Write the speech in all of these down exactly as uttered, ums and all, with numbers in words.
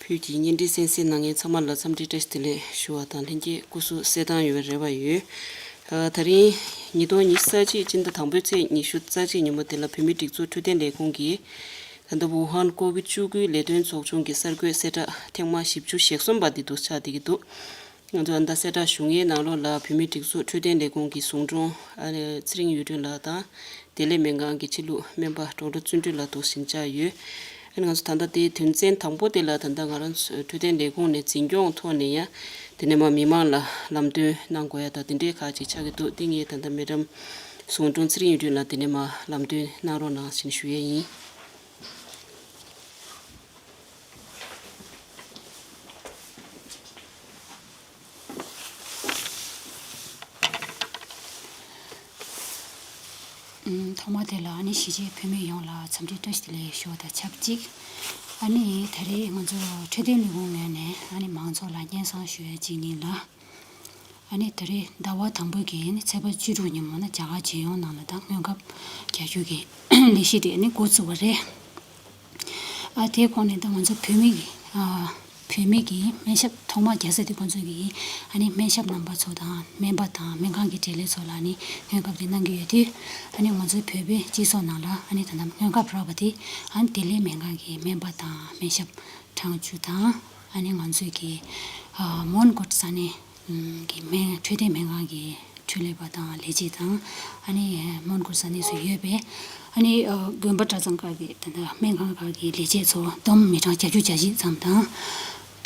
ཁྱོད་ཀྱི་བརྙན་འཕྲིན་གསན་གཟིགས་གནང་མཁན་ཚང་མ་ལ་འཚམས་འདྲི་བཀྲ་ཤིས་བདེ་ལེགས་ཞུ་བ་དང་ལྷན་རྒྱས་སྐུ་གཟུགས་གསལ་ཐང་ཡོད་པའི་རེ་བ་ཡོད། ཨ། ད་རིང་ཉིས་སྟོང་ཉི་ཤུ་རྩ་གཅིག་སྤྱི་ཟླ་དང་པོའི་ཚེས་ཉི་ཤུ་རྩ་གཅིག་ཉིན་མོ་དེ་ལ་བོད་མིའི་སྒྲིག་འཛུགས་འཕྲོད་བསྟེན་ལས་ཁུངས་ཀྱིས་ད་ལྟ་ཝུ་ཧན་ཀོ་བིད་བཅུ་དགུའི་ལས་དོན་ཚོགས་ཆུང་གི་གསར་འགོད་གསལ་བསྒྲགས་ཐེངས་མ་བཞི་བཅུ་ཞེ་གསུམ་པ་འདི་འདུག་ཆགས་བསྡད་ཀྱི་འདུག་ང་ཚོ་ཨ་ནི་ད་གསལ་བསྒྲགས་ཞུ་མཁན་ནང་ལོགས་ལ་བོད་མིའི་སྒྲིག་འཛུགས་འཕྲོད་བསྟེན་ལས་ཁུངས་ཀྱི་ཟུང་དྲུང་ཨ་ནི་ཚེ་རིང་ཡུལ་སྒྲོན་ལགས་དང་། བདེ་ལེགས་སྨན་ཁང་གི་ཕྱི་ལུགས་སྨན་པ་ཌོག་ཊར་བརྩོན་འགྲུས་ལགས་འདུག་ཟིན་བཅར་ཡོད། ཨ་ནི་ང་ཚོ་ད་ལྟ་དེའི་དོན་ཚན་དང་པོ་དེ་ལ་ད་ལྟ་ང་རང་ཚོའི་འཕྲོད་བསྟེན་ལས་ཁུངས་ནས་འཛིན་སྐྱོང་ཐོག་ནས་ཡང་དེ་ནས་མར་མི་མང་ལ་ལམ་སྟོན་གནང་དགོས་ཡ་དང་དེ་འདྲའི་ཁག་ཅིག་ཆགས་ཀྱི་འདུག་དེ་ངས་ད་ལྟ་མེ་ཌམ་ཟུང་དྲུང་ཚེ་རིང་ཡུལ་སྒྲོན་ལགས་དེ་ནས་མར་ལམ་སྟོན་གནང་རོགས་གནང་ཞེས་ཞུ་ཡས་ཡིན། ཐོག་མ་དེ་ལ་ཨ་ནི་གཞིས་བྱེས་བོད་མི་ཡོངས་ལ་འཚམས་འདྲི་བཀྲ་ཤིས་བདེ་ལེགས་ཞུ་བ་དང་ཆབས་ཅིག་ཨ་ནི་ད་རེས་ང་ཚོ་འཕྲོད་བསྟེན་ལས་ཁུངས་ངོས་ནས་ཨ་ནི་མང་ཚོགས་ལ་སྙན་སེང་ཞུ་ཡ་གཅིག་ཡིན་ལ། ཨ་ནི་ད་རེས་ཟླ་བ་དང་པོ་གི་ཨ་ནི་ཚེས་པ་བཅུ་དྲུག་ཉིན་མོ་ན་རྒྱ་གར་རྒྱལ་ཡོངས་ནང་ལ་ད་སྔོན་ཁབ་རྒྱག་རྒྱུ་གི་ལས་གཞི་དེ་ཨ་ནི་འགོ་བཙུགས་པ་རེད། ཨ་དེའི་ཁོངས་ནས་ད་ང་ཚོ་བོད་མི་གི་ཨ་བོད་མི་གི་སྨན་ཞབས་ཐོག་མ་རྒྱག་ས་དེ་ཁོང་ཚོ་གི་ཨ་ནི་སྨན་ཞབས་རྣམ་པ་ཚོ་དང་སྨན་པ་དང་སྨན་ཁང་གི་འབྲེལ་ཡོད་ཚོ་ལ་ཨ་ནི་སྔོན་ཁབ་དེ་གནང་གི་ཡོད་དུས། ཨ་ནི་ང་ཚོའི་བོད་པའི་སྤྱི་ཚོགས་ནང་ལ་ཨ་ནི་ད་ལྟ་སྔོན་ཁབ་རག་པ་དེ་ཨ་ནི་བདེ་ལེགས་སྨན་ཁང་གི་སྨན་པ་དང་སྨན་ཞབས་གྲངས་བཅུ་དང་ཨ་ནི་ང་ཚོའི་གི་ཨ་མོན་གྷོ་ས་གནས་གི་སྨན་འཕྲོད་བསྟེན་སྨན་ཁང་གི་འཕྲོད་ལས་པ་དང་ལས་བྱེད་དང་ཨ་ནི་མོན་གྷོ་ས་གནས་སུ་ཡོད་པའི་ཨ་ནི་དགོན་པ་གྲྭ་ཚང་ཁག་གི་ད་ལྟ་སྨན་ཁང་ཁག་གི་ལས་བྱེད་ཚོ་བསྡོམས་མི་གྲངས་བརྒྱད་ཅུ་གྱ་གཅིག་ཙམ་དང་།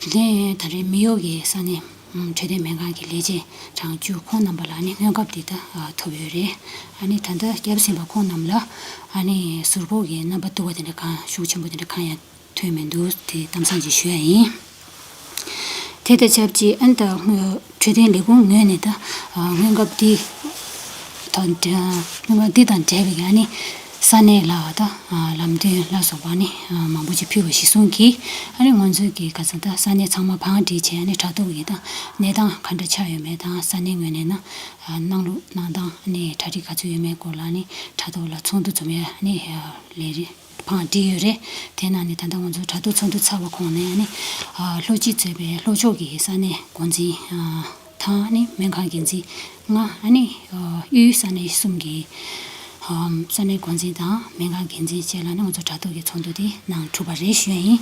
དེ་ནས་ད་རེས་མི་གཡོག་གི་ས་གནས་འཕྲོད་བསྟེན་སྨན་ཁང་གི་ལས་བྱེད་གྲངས་བཅུ་ཁོང་རྣམ་པ་ལ་ཨ་ནི་སྔོན་ཁབ་དེ་ད་ཐོབ་ཡོད་རེད། ཨ་ནི་ད་ལྟ་བརྒྱབ་ཟིན་པ་ཁོང་རྣམས་ལ་ཨ་ནི་ཟུར་ཕོག་གི་རྣམ་པ་བསྡུ་བ་དེ་འདྲ་གང་ཤུགས་ཆེན་པོ་དེ་འདྲ་གང་ཡང་ཐོན་མི་འདུག་དེ་གཏམ་བཟང་ཅིག་ཞུ་ཡ་ཡིན། དེ་དང་ཆབས་ཅིག་ཨ་ནི་ད་འཕྲོད་བསྟེན་ལས་ཁུངས་ངོས་ནས་ད་སྔོན་ཁབ་འདི་དང་འབྲེལ་སྔོན་ཁབ་འདི་དང་འབྲེལ་བའི་ཨ་ནི་ས་གནས་ལ་ད་ལམ་སྟོན་ལ་སོགས་པ་ཨ་ནི་མང་པོ་ཅིག་ཕུལ་བ་གཞིར་བཟུང་གིས་ཨ་ནི་ང་ཚོའི་གི་ག་ཚོད་ད་ས་གནས་ཚང་མ་བང་སྒྲིག་བྱས་ཨ་ནི་དྲ་ཐོག་གི་ད་གནས་སྟངས་ག་འདྲ་ཆགས་ཡོད་མེད་དང་ས་གནས་ངོས་ནས་ན་གནང་ལུགས་གནང་སྟངས་ཨ་ནི་གྲ་སྒྲིག་ག་ཚོད་ཡོད་མེད་སྐོར་ལ་ཨ་ནི་དྲ་ཐོག་ལ་ཚོགས་འདུ་འཛོམས་ཡ་ཨ་ནི་ལས་རིམ། བང་སྒྲིག་ཡོད་རེད། དེ་ནང་ནས་ད་ལྟ་ང་ཚོ་དྲ་ཐོག་ཚོགས་འདུ་ཚར་བ་གོང་ནས་ཨ་ནི་ཨ་ལྷོ་སྤྱི་གཙོས་པའི་ལྷོ་ཕྱོགས་ཀྱི་ས་གནས་འགོ་འཛིན་ཨ་དང་ཨ་ནི་སྨན་ཁང་འགན་འཛིན་ལྔ་ཨ་ནི་ཨ་དབུས་ས་གནས་གསུམ་གྱི་ཨ་ས་གནས་འགོ་འཛིན་དང་སྨན་ཁང་འགན་འཛིན་བཅས་ལ་ཨ་ནི་ང་ཚོ་དྲ་ཐོག་གི་ཚོགས་འདུ་དེ་གནང་གྲུབ་པ་རེད་ཞུ་ཡ་ཡིན།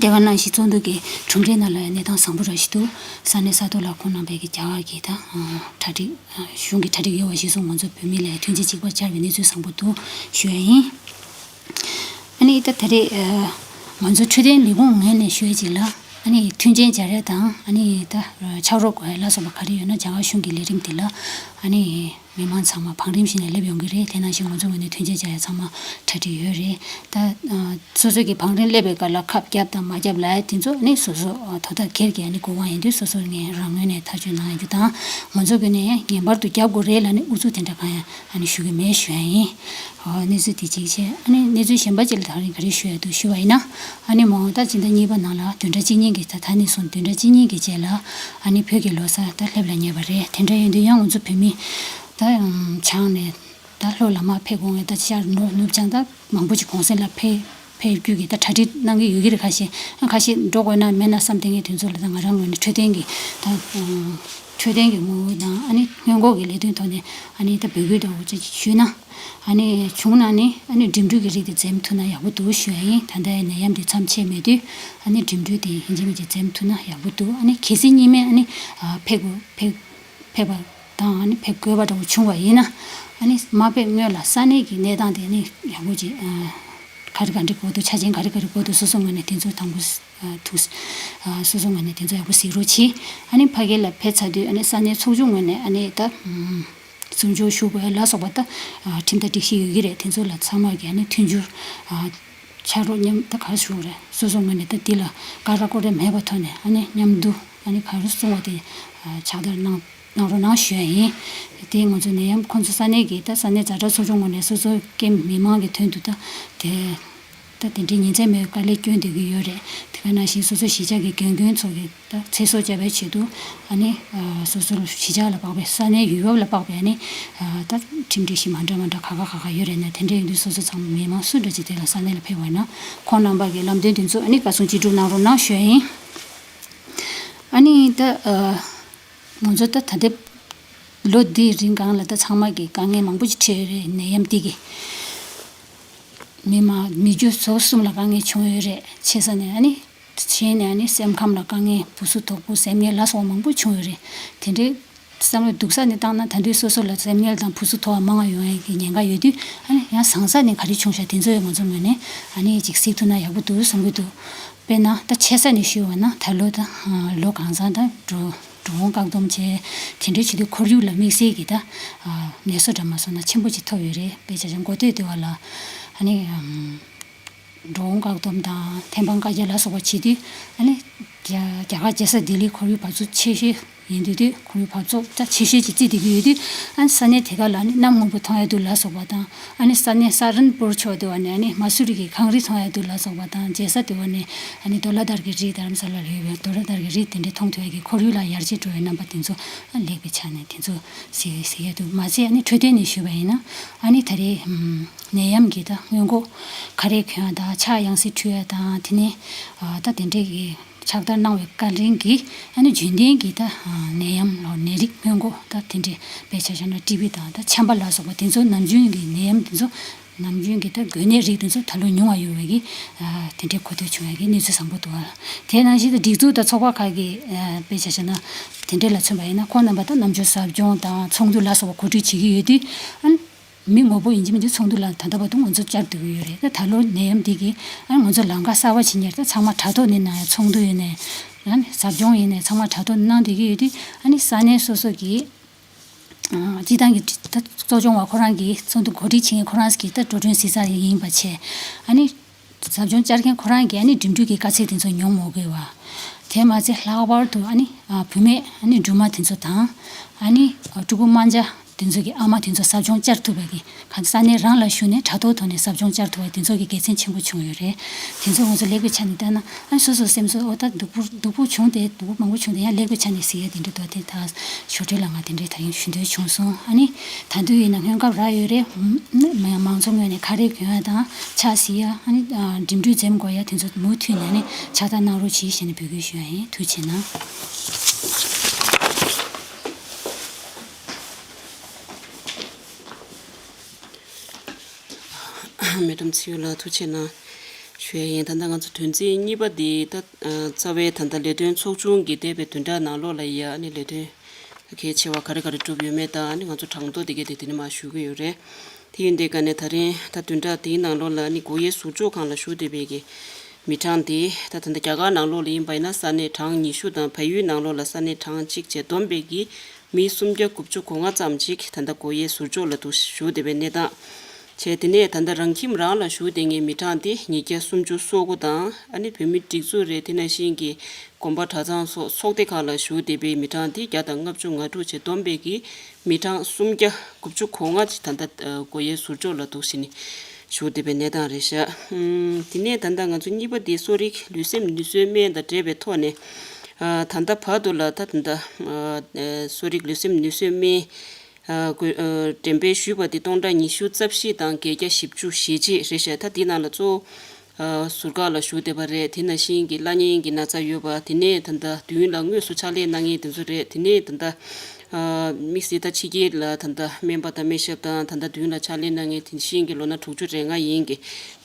དེ་ག་ནང་བཞིན་ཚོགས་འདུ་གི་གྲུབ་འབྲས་ནང་ལ་ཡང་གནས་སྟངས་བཟང་པོ་ར་ཞིག་འདུག་ས་གནས་ས་ཐོག་ལ་ཁོང་རྣམ་པས་ཀྱི་རྒྱ་གར་གྱི་ད་གྲ་སྒྲིག་གཞུང་གི་གྲ་སྒྲིག་ཡོད་པ་ཞིག་སོང་ང་ཚོ་བོད་མི་ལ་མཐུན་རྐྱེན་གཅིག་པ་སྦྱར་བའི་གནས་ཚུལ་བཟང་པོ་འདུག་ཞུ་ཡ་ཡིན། ཨ་ནི་ད་ད་རེས་ང་ཚོ་འཕྲོད་བསྟེན་ལས་ཁུངས་ངོས་ནས་ཞུ་ཡ་གཅིག་ལ་ཨ་ནི་མཐུན་རྐྱེན་སྦྱར་ཡ་དང་ཨ་ནི་ད་ཕྱག་རོགས་དགོས་ཡ་ལ་སོགས་པ་ག་རེ་ཡོད་ན་རྒྱ་གར་གཞུང་གི་ལས་རིམ་དེ་ལ་ཨ་ནི། མི་མང་ཚང་མ་བང་རིམ་བཞིན་ནས་སླེབས་ཡོང་གི་རེད། དེ་ནང་བཞིན་ང་ཚོ་ངོས་ནས་མཐུན་རྐྱེན་སྦྱར་ཡ་ཚང་མ་གྲ་སྒྲིག་ཡོད་རེད། ད་སོ་སོ་གི་བང་རིམ་སླེབས་པའི་སྐབས་ལ་ཁབ་བརྒྱབ་དང་མ་བརྒྱབ་ལབ་ཡ་དེ་ཚོ་ནི་སོ་སོ་དོ་བདག་སྒེར་གྱི་ཨ་ནི་གོ་སྐབས་ཡིན་དུས་སོ་སོ་ངས་རང་ངོས་ནས་ཐག་གཅོད་གནང་ཡ་རྒྱུ་དང་ང་ཚོ་གི་ནས་ངེས་པར་དུ་བརྒྱབ་དགོས་རེད་ལབ་ནས་ཨུ་ཚུགས་དེ་འདྲ་གང་ཡང་ཨ་ནི་ཞུ་གི་མེད་ཞུ་ཡ་ཡིན། ཨོ་གནས་ཚུལ་དེ་གཅིག་བྱས་ཨ་ནི་གནས་ཚུལ་གཞན་པ་གཅིག་ལ་ད་རིང་ག་རེ་ཞུ་ཡ་འདུག་ཞུ་བ་ཡིན་ན་ཨ་ནི་མ་འོངས་ད་སྤྱི་ཟླ་གཉིས་པ་ནང་ལ་བདུན་ཕྲག་གཅིག་གཉིས་ཀྱི་ད་ད་ནས་བཟུང་བདུན་ཕྲག་གཅིག་གཉིས་ཀྱི་རྗེས་ལ་ཨ་ནི་བོད་ཀྱི་ལོ་གསར་ད་སླེབས་ལ་ཉེ་བ་རེད། དེ་འདྲ་ཡིན་དུས་ཡང་ང་ཚོ་བོད་མི་ད་བྱང་ནས་ད་ལྷོ་ལ་མར་ཕེབས་དགོས་ངེས་ད་ཤར་ནུབ་ནུབ་བྱང་ད་མང་པོ་ཅིག་གུང་སེང་ལ་ཕེབས་ཕེབས་རྒྱུ་གི་ད་གྲ་སྒྲིག་གནང་གི་ཡོད་ཀྱི་རེད། ཁ་ཤས་ཨ་ཁ་ཤས་འགྲོ་དགོས་ན་མེད་ན་བསམ་བསྡད་མཁན་དེ་ཚོ་ལ་ད་ང་རང་ངོས་ནས་འཕྲོད་བསྟེན་གྱི་ད་འཕྲོད་བསྟེན་གྱི་ངོ་བོ་དང་ཨ་ནི་སྔོན་འགོག་གི་ལས་དོན་ཐོག་ནས་ཨ་ནི་ད་འབོད་སྐུལ་འདྲ་བོ་ཅིག་ཞུས་ན། ཨ་ནི་བྱུང་ན་ནི་ཨ་ནི་འགྲིམ་འགྲུལ་གྱི་རིགས་དེ་འཛེམ་ཐུབ་ན་ཡག་པོ་འདུག་ཞུ་ཡ་ཡིན། ད་ལྟའི་ནད་ཡམས་དེ་མཚམས་ཆད་མེད་དུས་ཨ་ནི་འགྲིམ་འགྲུལ་དེ་ཡིན་གཅིག་མིན་གཅིག་འཛེམ་ཐུབ་ན་ཡག་པོ་འདུག་ཨ་ནི་གལ་སྲིད་གཉིས་སྨན་ཨ་ནི་ཕེབས་དགོས་ཕེབས་ཕེབས་པ་དང་ཨ་ནི་ཕེབས་དགོས་པ་འདྲ་བོ་བྱུང་བ་ཡིན་ན་ཨ་ནི་མ་ཕེབས་སྔོན་ལ་ས་གནས་ཀྱི་གནས་སྟངས་དེ་ཨ་ནི་ཡག་པོ་ཅིག་ག་རེ་ག་འདྲ་དགོས་འདུག་ཆ་རྐྱེན་ག་རེ་ག་རེ་དགོས་འདུག་སོ་སོ་ངོས་ནས་དེ་ཚོ་དང་པོ་ཐུགས་སོ་སོ་ངོས་ནས་དེ་ཚོ་ཡག་པོ་གཟིགས་རོགས་གྱིས། ཨ་ནི་ཕ་གི་ལ་ཕེབས་ཚར་དུས་ཨ་ནི་ས་གནས་ཚོགས་ཆུང་ངོས་ནས་ཨ་ནི་ད། གཟིམ་འཇུག་ཞུ་དགོས་ལ་སོགས་པ་ད་ཁྲིམས་ཐག་སྒྲིག་གཞི་ཡོད་ཀྱི་རེད། དེ་ཚོ་ལ་ཚང་མ་གི་ཨ་ནི་མཐུན་འགྱུར་ཕྱག་རོགས་མཉམ་ད་ག་རེ་ཞུ་དགོས་རེད། སོ་སོ་ངོས་ནས་ད་འདི་ལ་ཀ་ར་ཀོ་རེ་མེད་པའི་ཐོག་ནས་ཨ་ནི་མཉམ་དུ་ཨ་ནི་ག་རེ་གསུང་བ་དེ་ཕྱག་བསྟར་གནང་གནང་རོགས་གནང་ཞུ་ཡ་ཡིན། དེ་ང་ཚོ་ནད་ཡམས་ཁོང་ཚོ་ས་གནས་ཀྱི་ད་ས་གནས་ཛ་དྲག་ཚོགས་ཆུང་ངོས་ནས་སོ་སོའི་ཀེམ་མི་མང་གི་དོན་དུ་ད་དེ། ད་དེ་འདྲའི་ཉིན་མཚན་མེད་པའི་དཀའ་ལས་བསྐྱོན་བསྡད་ཀྱི་ཡོད་རེད། དེ་ག་ནང་བཞིན་སོ་སོ་གཞིས་ཆགས་ཀྱི་རྒན་རྒོན་ཚོ་གི་ད་ཚེ་སྲོག་སྐྱོབ་པའི་ཆེད་དུ་ཨ་ནི་སོ་སོ་གཞིས་ཆགས་ལ་དཔག་པའི་ས་གནས་ཡུལ་བབ་ལ་དཔག་པའི་ཨ་ནི་ད་ཁྲིམས་སྒྲིག་གཞི་མ་འདྲ་མ་འདྲ་ག་ག་ག་ག་ཡོད་རེད་ན། དེ་འདྲ་ཡིན་དུས་སོ་སོ་ཚང་མ་མི་མང་སུ་འདྲ་ཅིག་དེ་ལ་ས་གནས་ལ་ཕེབས་པ་ཡིན་ན་ཁོང་རྣམ་པ་གི་ལམ་སྟོན་དེ་ཚོ་ཨ་ནི་བཀའ་གསུང་ཅི་སྒྲུབ་གནང་རོགས་གནང་ཞུ་ཡ་ཡིན། ཨ་ནི་ད་ང་ཚོ་ད་ད་ལྟའི་ལོ་འདིའི་རིང་སྒང་ལ་ད་ཚང་མ་གི་དཀའ་ངལ་མང་པོ་ཅིག་འཕྲད་ཡོད་རེད། ནད་ཡམས་འདི་གི་མི་མང་མི་རྒྱུ་ཚོ་གསུམ་ལ་དཀའ་ངལ་བྱུང་ཡོད་རེད། ཆེ་ས་ནས་ཨ་ནི་ཆེ་ནས་ཨ་ནི་སེམས་ཁམས་ལ་དཀའ་ངལ། བུ་གསོ་དོག་པོ་སེམས་ངལ་ལ་སོགས་པ་མང་པོ་བྱུང་ཡོད་རེད། དེ་འདྲའི་བསམ་བློ་སྡུག་ས་ནས་བཏང་ན་ད་དུང་སོ་སོ་ལ་སེམས་ངལ་དང་བུ་གསོ་དོག་པ་མང་བ་ཡོང་ཡ་གི་ཉེན་ཁ་ཡོད་དུས་ཨ་ནི་ཡང་བཟང་ས་ནས་ག་རེ་བྱུང་ཤག་དེ་ཚོ་ཡང་ང་ཚོ་ངོས་ནས་ཨ་ནི་ཅིག་གཟིགས་ཐུབ་ན་ཡག་པོ་འདུག་བསམ་གྱི་འདུག་དཔེར་ན་ད་ཆེ་ས་ནས་ཞུས་པ་ན་ད་ལོ་ད་ལོ་གང་ཚང་ད་འགྲོ་འགྲོ་འོང་བཀག་སྡོམ་བྱས་དེ་འདྲའི་བྱེད་དུས་ཁོར་ཡུག་ལ་དམིགས་བསལ་གྱི་ད་ནད་གསོ་འདྲ་མ་སོང་ན་ཆེན་པོ་ཅིག་ཐོབ་ཡོད་རེད། དཔེ་ཆ་ཆ་མགོ་སྟོད་སྡེ་བ་ལ་ཨ་ནི་འགྲོ་འོང་བཀག་སྡོམ་དང་ཐེམ་སྤང་བཀའ་རྒྱ་ལ་སོགས་པ་བྱེད་དུས་ཨ་ནི་རྒྱ་རྒྱ་གར་རྒྱལ་ས་ལྡི་ལི་ཁོར་ཡུག་བབ་ཚོད་ཆེ་ཤོས་ཡིན་དུས་དུས་ཁོར་ཡུག་བབ་ཚོད་ད་ཆེ་ཤོས་ཅིག་བརྩིས་བསྡད་ཀྱི་ཡོད་དུས་ཨ་ནི་ས་གནས་དེ་ག་ལ་ཨ་ནི་གནམ་སྔོན་པོ་མཐོང་ཡ་འདུག་ལ་སོགས་པ་དང་ཨ་ནི་ས་གནས་ས་རན་པུར་ཕྱོགས་དེ་བ་ནས་ཨ་ནི་མ་སུ་རི་གི་གངས་རི་མཐོང་ཡ་འདུག་ལ་སོགས་པ་དང་རྒྱལ་ས་དེ་བ་ནས་ཨ་ནི་རྡོ་ལ་དར་གྱི་རི་དྷ་རམ་ས་ལ་ལ་ཡོད་པའི་རྡོ་ལ་དར་གྱི་རི་དེ་འདྲ་མཐོང་ཐུབ་ཡ་གི་ཁོར་ཡུག་ལ་ཡར་རྒྱས་འགྲོ་བའི་རྣམ་པ་དེ་ཚོ་ཨ་ལེགས་པའི་ཆ་ནས་དེ་ཚོ་གཟིགས་གཟིགས་ཡ་འདུག་མ་ཚད་ཨ་ནི་འཕྲོད་བསྟེན་ནས་ཞུས་པ་ཡིན་ན་ཨ་ནི་ད་རེས་ནད་ཡམས་ཀྱི་ད་སྔོན་འགོག་ག་རེ་གྱོན་ཡ་དང་ཕྱག་ཡང་སེ་འཁྲུད་ཡ་དང་དེ་ནས་ད་དེ་འདྲས་ཀྱི་ཕྱག་བསྟར་གནང་བའི་བཀའ་དྲིན་གྱིས་ཨ་ནི་རྒྱུན་ལྡན་གྱི་ད་ནད་ཡམས་ལ་ནད་རིགས་སྔོན་འགོག་ད་དེ་འདྲས་དཔེ་ཆ་བཞག་ན་ཊི་བི་དང་ད་ཆམ་པ་ལ་སོགས་པ་དེ་ཚོ་ནམ་རྒྱུན་གྱི་ནད་ཡམས་དེ་ཚོ་ནམ་རྒྱུན་གྱི་ད་འགོས་ནད་རིགས་དེ་ཚོ་ད་ལོ་ཉུང་བ་ཡོད་པའི་གི་དེ་འདྲས་གོ་ཐོས་བྱུང་བའི་གི་གནས་ཚུལ་བཟང་པོ་འདུག་ཨ། དེ་ནང་བཞིན་དུ་སྒྲིག་འཛུགས་དང་ཚོགས་པ་ཁག་གི་དཔེ་ཆ་བཞག་ན་དེ་འདྲས་ལ་མཚོན་པ་ཡིན་ན་ཁོང་རྣམ་པ་ད་ནམ་རྒྱུན་ཟབ་སྦྱོང་དང་ཚོགས་འདུ་ལ་སོགས་པ་གོ་སྒྲིག་བྱེད་ཀྱི་ཡོད་དུས་ཨ། མི་མང་པོ་ཡིན་གཅིག་མིན་གཅིག་ཚོགས་འདུ་ལ་ད་ལྟ་བར་དུ་ང་ཚོ་བཅར་སྡོད་ཀྱི་ཡོད་རེད། ད་ད་ལོ་ནད་ཡམས་འདི་གིས་ཨ་ང་ཚོ་ལམ་ཁ་གསར་པ་ཕྱིན་ཡར་ད་ཚང་མ་དྲ་ཐོག་ནས་གནང་ཡ་ཚོགས་འདུ་ཡིན་ནས་ཨ་ནི་ཟབ་སྦྱོང་ཡིན་ནས་ཚང་མ་དྲ་ཐོག་ནས་གནང་སྡོད་ཀྱི་ཡོད་དུས་ཨ་ནི་ས་གནས་སོ་སོ་གི་ཨ་སྤྱི་བཏང་གི་ད་གཙོ་སྐྱོང་བ་ཁོ་རང་གི་ཚོགས་འདུ་གོ་སྒྲིག་བྱེད་མཁན་ཁོ་རང་གི་ད་འགྲོ་གྲོན་ཟི་ས་ཡིན་པ་བྱས་ཨ་ནི་ཟབ་སྦྱོང་བཅར་མཁན་ཁོ་རང་གི་ཨ་ནི་འགྲིམ་འགྲུལ་གྱི་དཀའ་ཚེགས་དེ་ཚོ་མྱོང་མ་དགོས་པ། དེ་མ་ཚད་ལྷག་པར་དུ་ཨ་ནི་ཨ་བུད་མེད་ཨ་ནི་སྦྲུམ་མ་དེ་ཚོ་དང་ཨ་ནི་ཕྲུ་གུ་དམར་འབྱར་དེ་ཚོ་གི་ཨ་མ་དེ་ཚོ་ཟབ་སྦྱོང་བཅར་ཐུབ་པ་གི་ག་ས་གནས་རང་ལ་བཞུགས་ནས་དྲ་ཐོག་ཐོག་ནས་ཟབ་སྦྱོང་བཅར་ཐུབ་པ་དེ་ཚོ་གི་དགེ་མཚན་ཆེན་པོ་བྱུང་ཡོད་རེད། དེ་ཚོ་ང་ཚོ་ལེགས་པའི་ཆ་ནས་བལྟས་ན་ཨ་ནི་སོ་སོ་སེམས་ཚོར་ཨོ་ད་སྡུག་པོ་སྡུག་པོ་བྱུང་སྟེ་སྡུག་པོ་མང་པོ་བྱུང་སྟེ་ཡང་ལེགས་པའི་ཆ་ནས་གཟིགས་ཡ་དེ་འདྲ་འདུག་དེ་ད་ཞོར་འཕྲོས་ལ་ང་དེ་འདྲའི་ད་རིང་ཞུ་འདོད་བྱུང་སོང་། ཨ་ནི་ད་དུང་ཡིན་ན་སྔོན་ཁབ་རག་ཡོད་རེད། ཨ་ནི་མང་ཚོགས་ངོས་ནས་ག་རེ་གྱོན་ཡ་དང་ཕྱག་གཟིགས་ཡ་ཨ་ནི་འགྲིམ་འགྲུལ་འཛེམ་དགོས་ཡ་དེ་ཚོ་མུ་མཐུད་ནས་ཨ་ནི་ཕྱག་བསྟར་གནང་རོགས་གྱིས་ཞེས་ནས་འབོད་སྐུལ་ཞུ་ཡ་ཡིན། ཐུགས་རྗེ་གནང་། མེ་ཌམ་ཚེ་ཡོལ་ལགས་ཐུགས་རྗེ་གནང་ཞུ་ཡ་ཡིན། ད་ལྟ་ང་ཚོ་དོན་ཚན་གཉིས་པ་འདི་ད་རྩ་བའི་ད་ལྟ་ལས་དོན་ཚོགས་ཆུང་གི་འདས་པའི་བདུན་ཕྲག་ནང་ལོགས་ལ་ཡ་ཨ་ནི་ལས་དོན་གལ་ཆེ་བ་ག་རེ་ག་རེ་བསྒྲུབས་ཡོད་མེད་དང་ཨ་ནི་ང་ཚོ་གྲངས་ཐོ་དེ་གའི་དེ་དེ་ནས་མར་ཞུ་གི་ཡོད་རེད། དེ་ཡིན་དུས་ཀ་ནས་ད་རིང་ད་བདུན་ཕྲག་དེའི་ནང་ལོགས་ལ་ཨ་ནི་སྒོ་དབྱེ་ཟུར་འཇོག་ཁང་ལ་བཞུགས་བསྡད་པའི་གི་མི་གྲངས་དེ་ད་ད་ལྟ་རྒྱ་གར་ནང་ལོགས་ལ་ཡིན་པ་ཡིན་ན་ས་གནས་གྲངས་ཉི་ཤུ་དང་བལ་ཡུལ་ནང་ལོགས་ལ་ས་གནས་གྲངས་གཅིག་བཅས་བསྡོམས་པའི་གི་མི་སུམ་བརྒྱ་དགུ་བཅུ་གོ་ལྔ་ཙམ་ཅིག་ད་ལྟ་སྒོ་དབྱེ་ཟུར་འཇོག་ལ་འདུག་བཞུགས་བསྡད་པའི་གནས་སྟངས་བྱས། དེ་ནས་ད་ལྟ་རང་ཁྱིམ་རང་ལ་བཞུགས་བསྡད་མཁན་མི་གྲངས་དེ་ཉིས་བརྒྱ་སུམ་ཅུ་སོ་དགུ་དང་ཨ་ནི་བོད་མི་སྒྲིག་འཛུགས་རེད། དེ་ནང་བཞིན་གྱི་དགོན་པ་གྲྭ་ཚང་སོགས་ཚོགས་སྡེ་ཁག་ལ་བཞུགས་བསྡད་པའི་མི་གྲངས་དེ་བརྒྱ་དང་ལྔ་བཅུ་ང་དྲུག་བཅས་བསྡོམས་པའི་གི་མི་གྲངས་སུམ་བརྒྱ་དགུ་བཅུ་གོ་ལྔ་ཅིག་ད་ལྟ་སྒོ་དབྱེ་ཟུར་འཇོག་ལ་འདུག་བཞིན་བཞུགས་བསྡད་པའི་གནས་སྟངས་རེད་ཤག་དེ་ནས་ད་ལྟ་ང་ཚོ་གཉིས་པ་དེ་གསོ་རིག་ལུས་སེམས་ནུས་གསོའི་སྨན་དང་འབྲེལ་བའི་ཐོག་ནས་ད་ལྟ་བར་དུ་ལ་ད་ད་ལྟ་གསོ་རིག་ལུས་སེམས་ནུས་གསོའི་སྨན་འགྲེམས་སྤེལ་ཞུས་པ་དེ་སྟོང་ཕྲག་ཉི་ཤུ་རྩ་བཞི་དང་བརྒྱད་བརྒྱ་བཞི་བཅུ་ཞེ་གཅིག་རེད་ཤག་ད་དེའི་ནང་ལ་གཙོ་བོ་ཟུར་བཀག་ལ་བཞུགས་བསྡད་པ་རེད། དེ་ནང་བཞིན་གྱི་བླ་གཉན་གྱི་ན་ཚ་ཡོད་པ། དེ་ནས་ད་ལྟ་མདུན་ལ་དངོས་སུ་ཕྱག་ལས་གནང་མཁན་དེ་ཚོ་རེད། དེ་ནས་ད་ལྟ་དམིགས་བསལ་ད་ཕྱི་རྒྱལ་ལ་ད་ལྟ་སྨན་པ་དང་སྨན་ཞབས་དང་ད་ལྟ་མདུན་ལ་ཕྱག་ལས་གནང་མཁན་དེ་བཞིན་གྱི་ལོ་ན་དྲུག་ཅུ་རེ་ལྔ་ཡན་གྱི་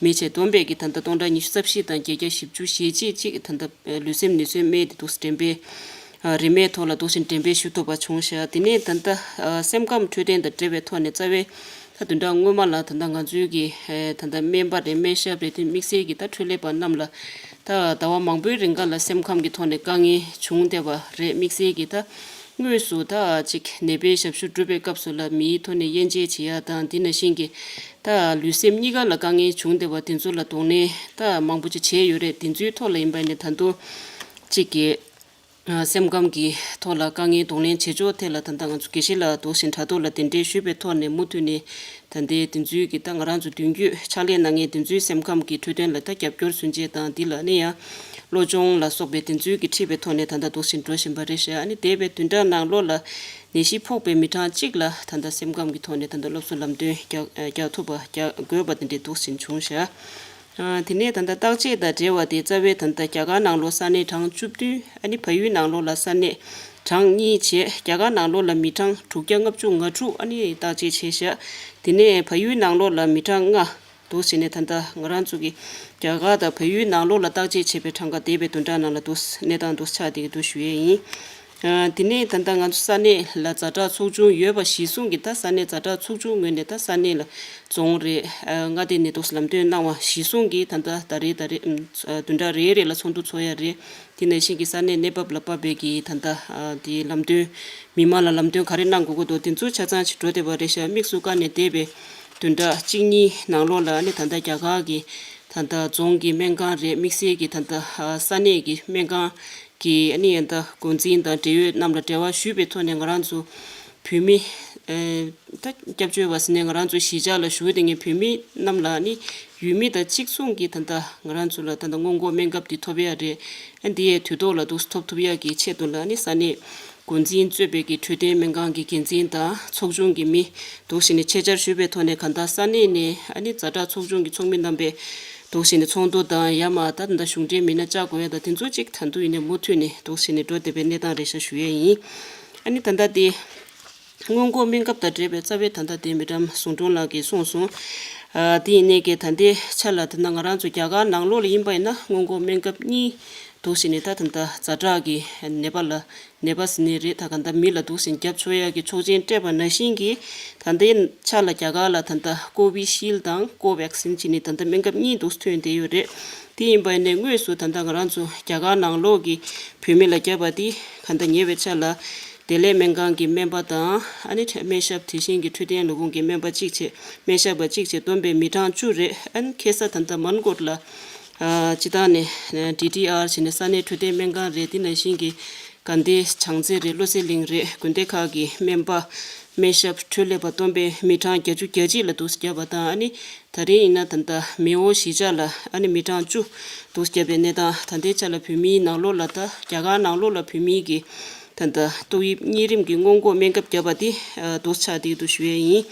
མི་བྱས་བསྡོམས་པས་ཀྱི་ད་ལྟ་སྟོང་ཕྲག་ཉི་ཤུ་རྩ་བཞི་དང་བརྒྱད་བརྒྱ་བཞི་བཅུ་ཞེ་གཅིག་ཅིག་ད་ལྟ་ལུས་སེམས་ནུས་གསོའི་སྨན་དེ་འདུག་འགྲེམས་སྤེལ་རིན་མེད་ཐོག་ལ་འདུག་སེ་འགྲེམས་སྤེལ་ཞུ་ཐུབ་པ་བྱུང་ཤག་དེ་ནས་ད་ལྟ་སེམས་ཁམས་འཕྲོད་བསྟེན་དང་འབྲེལ་བའི་ཐོག་ནས་རྩ་བའི་ད་བདུན་ཕྲག་སྔོན་མ་ལ་ད་ལྟ་ང་ཚོའི་གི་ད་ལྟ་སྨན་པ་རེད། སྨན་ཞབས་རེད། དེ་དམིགས་བསལ་གྱི་ད་འཕྲོད་ལས་པ་རྣམས་ལ་ད་ཟླ་བ་མང་པོའི་རིང་ག་ལ་སེམས་ཁམས་ཀྱི་ཐོག་ནས་དཀའ་ངལ་བྱུང་བསྡད་པ་རེད། དམིགས་བསལ་གྱི་ད་དངོས་སུ་ད་ཅིག་ནད་པའི་ཞབས་ཞུ་སྒྲུབ་པའི་སྐབས་སུ་ལ་མིའི་ཐོག་ནས་དབྱེ་འབྱེད་བྱེད་ཡ་དང་དེ་ནང་བཞིན་གྱི་ད་ལུས་སེམས་གཉིས་ཀ་ལ་དཀའ་ངལ་བྱུང་བསྡད་པ་དེ་ཚོ་ལ་གདོང་ལེན་ད་མང་པོ་ཅིག་བྱས་ཡོད་རེད། དེ་ཚོའི་ཐོག་ལ་ཡིན་པ་ནས་ད་དུང་ཅིག་གི་སེམས་ཁམས་ཀྱི་ཐོག་ལ་དཀའ་ངལ་གདོང་ལེན་བྱེད་ཕྱོགས་ཐད་ལ་ད་ལྟ་ང་ཚོ་དགེ་བཤེས་ལགས་འདུག་སེ་དྲ་ཐོག་ལ་གདན་འདྲེན་ཞུས་པའི་ཐོག་ནས་མུ་མཐུད་ནས་ད་ལྟའི་དེ་ཚོའི་གི་ད་ང་རང་ཚོ་མདུན་སྐྱོད་ཕྱག་ལས་གནང་མཁན་དེ་ཚོའི་སེམས་ཁམས་ཀྱི་འཕྲོད་བསྟེན་ལ་ད་རྒྱབ་སྐྱོར་ཟུན་བཅད་དང་འདི་ལ་ནི་ཡང་བློ་སྦྱོང་ལ་སོགས་པའི་དེ་ཚོའི་གི་ཁྲིད་པའི་ཐོག་ནས་ད་ལྟ་འདུག་སེ་འགྲོ་བཞིན་པ་རེད་ཤག་ཨ་ནི་འདས་པའི་བདུན་ཕྲག་ནང་ལོགས་ལ་ནད་གཞི་ཕོག་པའི་མི་གྲངས་གཅིག་ལ་ད་ལྟ་སེམས་ཁམས་ཀྱི་ཐོག་ནས་ད་ལྟ་སློབ་གསོ་ལམ་སྟོན་རྒྱག་རྒྱག་ཐུབ་པ་རྒྱག་དགོས་པ་དེ་འདྲའི་འདུག་སེ་བྱུང་ཤག་ཨ། དེ་ནས་ད་ལྟ་བརྟག་དཔྱད་དང་འབྲེལ་བ་དེ་རྩ་བའི་ད་ལྟ་རྒྱ་གར་ནང་ལོགས་ས་གནས་གྲངས་བཅུ་བདུན། ཨ་ནི་བལ་ཡུལ་ནང་ལོགས་ལ་ས་གནས་གྲངས་གཉིས་བྱས། རྒྱ་གར་ནང་ལོགས་ལ་མི་གྲངས་དྲུག་བརྒྱ་ལྔ་བཅུ་ང་དྲུག་ཨ་ནི་བརྟག་དཔྱད་བྱས་ཤག་དེ་ནས་བལ་ཡུལ་ནང་ལོགས་ལ་མི་གྲངས་ལྔ་འདུག་བྱས་ནས་ད་ལྟ་ང་རང་ཚོ་གི་རྒྱ་གར་དང་བལ་ཡུལ་ནང་ལོགས་ལ་བརྟག་དཔྱད་བྱས་པའི་གྲངས་ཀ་འདས་པའི་བདུན་ཕྲག་ནང་ལ་འདུག་གནས་སྟངས་འདུག་ཆགས་བསྡད་ཀྱི་འདུག་ཞུ་ཡས་ཡིན། ཨ། དེ་ནས་ད་ལྟ་ང་ཚོ་ས་གནས་ལ་ཛ་དྲག་ཚོགས་ཆུང་ཡོད་པ་གཞིར་བཟུང་གིས་ད་ས་གནས་ཛ་དྲག་ཚོགས་ཆུང་ངོས་ནས་ད་ས་གནས་ལ་རྫོང་རེད། ཨ། མངའ་སྡེ་ནས་འདུག་ལམ་སྟོན་གནང་བ་གཞིར་བཟུང་གིས་ད་ལྟ་ཟླ་རེ་ཟླ་རེ་ཨམ། བདུན་ཕྲག་རེ་རེ་ལ་ཚོགས་འདུ་ཚོགས་ཡ་རེད། དེ་ནང་བཞིན་གྱི་ས་གནས་གནས་བབ་ལ་དཔག་པའི་གི་ད་ལྟ་ཨ། དེ་ལམ་སྟོན་མི་མང་ལ་ལམ་སྟོན་ག་རེ་གནང་དགོས་ཀྱི་འདུག་དེ་ཚོ་ཆ་ཚང་ཞིག་འགྲོ་བསྡད་པ་རེད་ཤག་དམིགས་སུ་བཀར་ནས་འདས་པའི་བདུན་ཕྲག་གཅིག་གཉིས་ནང་ལོགས་ལ་ཨ་ནི་ད་ལྟ་རྒྱ་གར་གྱི་ད་ལྟ་རྫོང་གི་སྨན་ཁང་རེད། དམིགས་བསལ་གྱི་ད་ལྟ་ཨ། ས་གནས་ཀྱི་སྨན་ཁང་གི་ཨ་ནི་ཡང་ད་འགོ་འཛིན་དང་འབྲེལ་ཡོད་རྣམས་ལ་འབྲེལ་བ་ཞུས་པའི་ཐོག་ནས་ང་རང་ཚོ་བོད་མི་ཨ། ད་སྐྱབས་བཅོལ་བ་ཟེར་ནས་ང་རང་ཚོ་གཞིས་ཆགས་ལ་བཞུགས་བསྡད་མཁན་བོད་མི་རྣམས་ལ་ཨ་ནི་ཡུལ་མི་དང་གཅིག་མཚུངས་ཀྱི་ད་ལྟ་ང་རང་ཚོ་ལ་ད་ལྟ་སྔོན་འགོག་སྨན་ཁབ་འདི་ཐོབ་ཡ་རེད། ཨ། འདི་ཡའི་དུས་ཐོག་ལ་འདུག་ཐོབ་ཐུབ་ཡ་གི་ཆེད་དུ་ལ་ཨ་ནི་ས་གནས་འགོ་འཛིན་གཙོས་པའི་གི་འཕྲོད་བསྟེན་སྨན་ཁང་གི་འགན་འཛིན་དང་ཚོགས་ཆུང་གི་མི་འདུག་བྱས་ནས་ཆེད་བཅར་ཞུས་པའི་ཐོག་ནས་གང་ལྟར་ས་གནས་ནས་ཨ་ནི་ཛ་དྲག་ཚོགས་ཆུང་གི་ཚོགས་མི་རྣམ་པས་འདུག་བྱས་ནས་ཚོགས་འདུ་དང་ཡར་མར་ད་ད་ལྟ་གཞུང་འབྲེལ་མི་སྣ་བཅར་དགོས་ཡ་དང་དེ་ཚོ་གཅིག་ད་དུང་ཡིན་ནའི་མུ་མཐུད་ནས་འདུག་བྱས་ནས་འགྲོ་བསྡད་པའི་གནས་སྟངས་རེད་ཤག་ཞུ་ཡས་ཡིན། ཨ་ནི་ད་ལྟ་དེ་སྔོན་འགོག་སྨན་ཁབ་དང་འབྲེལ་བའི་རྩ་བའི་ད་ལྟ་དེ་མི་གྲམ་ཟུང་དྲུང་ལགས་ཀྱིས་གསུངས་སོང་། ཨ། དེ་ཡིན་ནའི་གི་ད་ལྟའི་ཆ་ལ་ད་ལྟ་ང་རང་ཚོ་རྒྱ་གར་ནང་ལོགས་ལ་ཡིན་པ་ཡིན་ན་སྔོན་འགོག་སྨན་ཁབ་གཉིས་འདུག་བྱས་ནས་ད་ད་ལྟ་ཛ་དྲག་གི་ནད་པ་ལ་ནད་པ་ཟེར་ནི་རེད། ད་ག་ད་མི་ལ་འདུག་སེ་རྒྱབ་ཆོག་ཡག་གི་ཆོག་མཆན་སྤྲད་པ་ནང་བཞིན་གྱི་ད་ལྟའི་ཆ་ལ་རྒྱ་གར་ལ་ད་ལྟ་ཀོ་བི་ཤིལ་དང་ཀོ་ཝེག་སིན་བྱས་ནས་ད་ལྟ་སྨན་ཁབ་གཉིས་འདུག་ཐོན་བསྡད་ཡོད་རེད། དེ་ཡིན་པ་ཡིན་ནའི་དངོས་སུ་ད་ལྟ་ང་རང་ཚོ་རྒྱ་གར་ནང་ལོགས་ཀྱི་བོད་མི་ལ་བརྒྱབ་པ་དེ་ག་ད་ཉེ་བའི་ཆ་ལ་བདེ་ལེགས་སྨན་ཁང་གི་སྨན་པ་དང་ཨ་ནི་སྨན་ཞབས་དེ་བཞིན་གྱི་འཕྲོད་བསྟེན་ལས་ཁུངས་ཀྱི་སྨན་པ་གཅིག་བྱས་སྨན་ཞབས་པ་གཅིག་བྱས་བསྡོམས་པའི་མི་གྲངས་བཅུ་རེད། ཨ་ནི་ཁ་སང་ད་ལྟ་མན་གོཊ་ལ་ཨ། སྤྱི་བཏང་ནས་ཌི་ཊི་ཨར་བྱས་ནས་ས་གནས་འཕྲོད་བསྟེན་སྨན་ཁང་རེད། དེ་ནང་བཞིན་གྱི་དགའ་ལྡན་བྱང་རྩེ་རེད། བློ་གསལ་གླིང་རེད། དགོན་སྡེ་ཁག་གི་སྨན་པ་སྨན་ཞབས་འཕྲོད་ལས་པ་བསྡོམས་པའི་མི་གྲངས་བརྒྱད་ཅུ་གྱ་གཅིག་ལ་འདུག་བརྒྱབ་པ་དང་ཨ་ནི་ད་རིང་ཡིན་ན་ད་ལྟ་མེའོ་གཞིས་ཆགས་ལ་ཨ་ནི་མི་གྲངས་བཅུ་འདུག་བརྒྱབ་པའི་གནས་སྟངས། ད་ལྟའི་ཆ་ལ་བོད་མིའི་ནང་ལོགས་ལ་ད་རྒྱ་གར་ནང་ལོགས་ལ་བོད་མིའི་གི་ད་ལྟ་ཏོག་དབྱིབས་གཉན་རིམས་ཀྱི་སྔོན་འགོག་སྨན་ཁབ་བརྒྱབ་པ་དེ་འདུག་ཆགས་བསྡད་ཀྱི་འདུག་ཞུ་ཡས་ཡིན།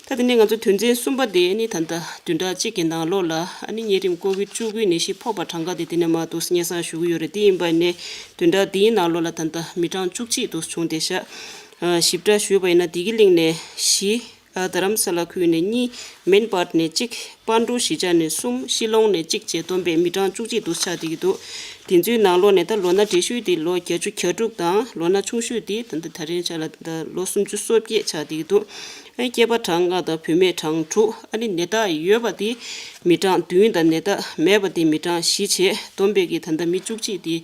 ད་དེ་ནས་ང་ཚོ་དོན་ཚན་གསུམ་པ་དེ་ནི་ད་ལྟ་བདུན་ཕྲག་གཅིག་གི་ནང་ལོགས་ལ་ཨ་ནི་གཉན་རིམས་ཀོ་བིད་བཅུ་དགུའི་ནད་གཞི་ཕོག་པ་གྲངས་ཀ་དེ་དེ་ནས་མར་འདུག་སྙན་སེང་ཞུ་གི་ཡོད་རེད། དེ་ཡིན་པ་ནས་བདུན་ཕྲག་འདིའི་ནང་ལོགས་ལ་ད་ལྟ་མི་གྲངས་བཅུ་གཅིག་འདུག་བྱུང་བསྡད་ཤག་ཨ། ཞིབ་ཕྲ་ཞུས་པ་ཡིན་ན་བདེ་སྐྱིད་གླིང་ནས་བཞི། ཨ། རྡ་རམ་ས་ལ་ཁུལ་ནས་གཉིས། མན་པཱར་ནས་གཅིག་པན་ཌུ་གཞིས་ཆགས་ནས་གསུམ། ཤི་ལོང་ནས་གཅིག་བཅས་བསྡོམས་པས་མི་གྲངས་བཅུ་གཅིག་འདུག་ཆགས་བསྡད་ཀྱི་འདུག་དེ་ཚོའི་ནང་ལོགས་ནས་ད་ལོ་ན་བགྲེས་ཤོས་དེ་ལོ་བརྒྱད་ཅུ་གྱ་དྲུག་དང་ལོ་ན་ཆུང་ཤོས་དེ་ད་ལྟ་ད་རིང་ཆ་ལ་ད་ལོ་སུམ་ཅུ་སོ་བརྒྱད་ཆགས་བསྡད་ཀྱི་འདུག་ཨ། སྐྱེས་པ་གྲངས་ལྔ་དང་བུད་མེད་གྲངས་དྲུག་ཨ་ནི་ནད་རྟགས་ཡོད་པ་དེ་མི་གྲངས་བདུན་དང་ནད་རྟགས་མེད་པ་དེ་མི་གྲངས་བཞི་བྱས་བསྡོམས་པས་ཀྱི་ད་ལྟ་མི་བཅུ་གཅིག་དེ་